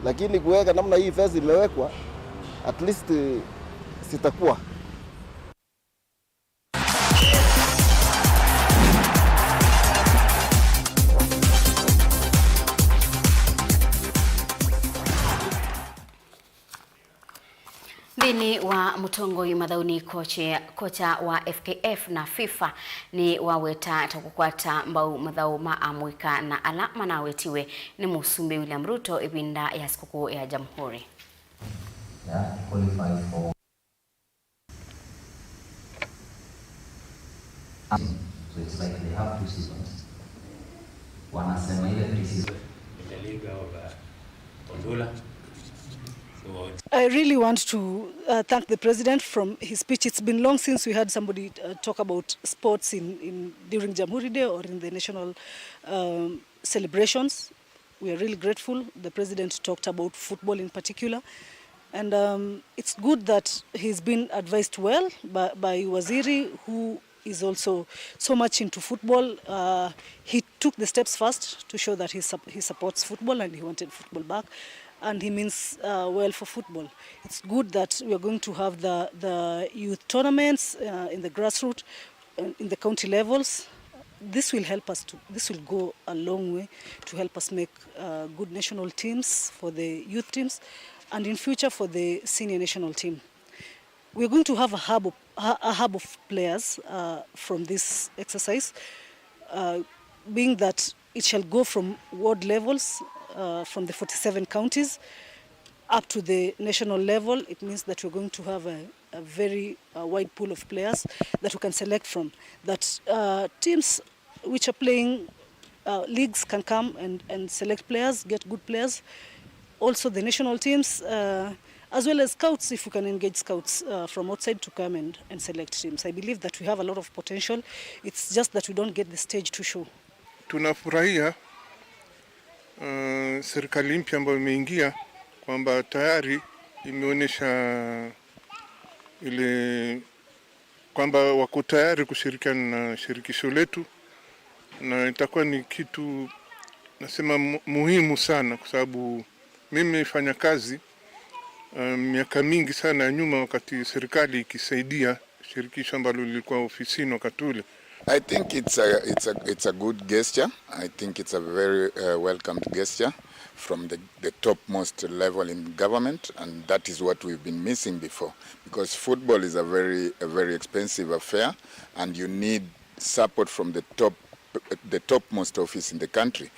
lakini kuweka namna hii fence imewekwa, At least, eh, sitakuwa. Nthĩnĩ wa mũtongoi mathaũnĩ, koche-, kocha wa F K F na FIFA nĩwaweta ta kũkwata mbau mathaũ ma amũika na ala manawetiwe nĩ Mũsumbĩ William Ruto ĩvinda ya sikũkũ ya Jamhuri. Yeah, qualified for So it's like they have two seasons. Wanasema ile pre-season. In the league of, uh, Ondula. So I really want to, uh, thank the president from his speech. It's been long since we had somebody, uh, talk about sports in, in, during Jamhuri Day or in the national, um, celebrations. We are really grateful. The president talked about football in particular. And, um, it's good that he's been advised well by, by Waziri, who is also so much into football. Uh, he took the steps first to show that he, sup-, he supports football and he wanted football back. And he means, uh, well for football. It's good that we are going to have the, the youth tournaments, uh, in the grassroots, uh, in the county levels. This will help us to, this will go a long way to help us make, uh, good national teams for the youth teams, and in future for the senior national team. We're going to have a hub of, a, a hub of players, uh, from this exercise, uh, being that it shall go from ward levels, uh, from the forty-seven counties, up to the national level. It means that we're going to have a, a very, uh, wide pool of players that we can select from, that, uh, teams which are playing, uh, leagues can come and, and select players, get good players. Also the national teams, uh, as well as scouts, if we can engage scouts, uh, from outside to come and, and select teams. I believe that we have a lot of potential. It's just that we don't get the stage to show. Tunafurahia, uh, serikali mpya ambayo imeingia, kwamba tayari imeonyesha ile kwamba wako tayari kushirikiana na shirikisho letu, na itakuwa ni kitu, nasema, mu-, muhimu sana, kwa sababu mimi nimefanya kazi, eh, miaka mingi sana ya nyuma, wakati serikali ikisaidia shirikisho ambalo lilikuwa ofisini wakati ule. I think it's a, it's a, it's a good gesture. I think it's a very, uh, welcomed gesture from the, the topmost level in government, and that is what we've been missing before, because football is a very, a very expensive affair, and you need support from the top, the topmost office in the country.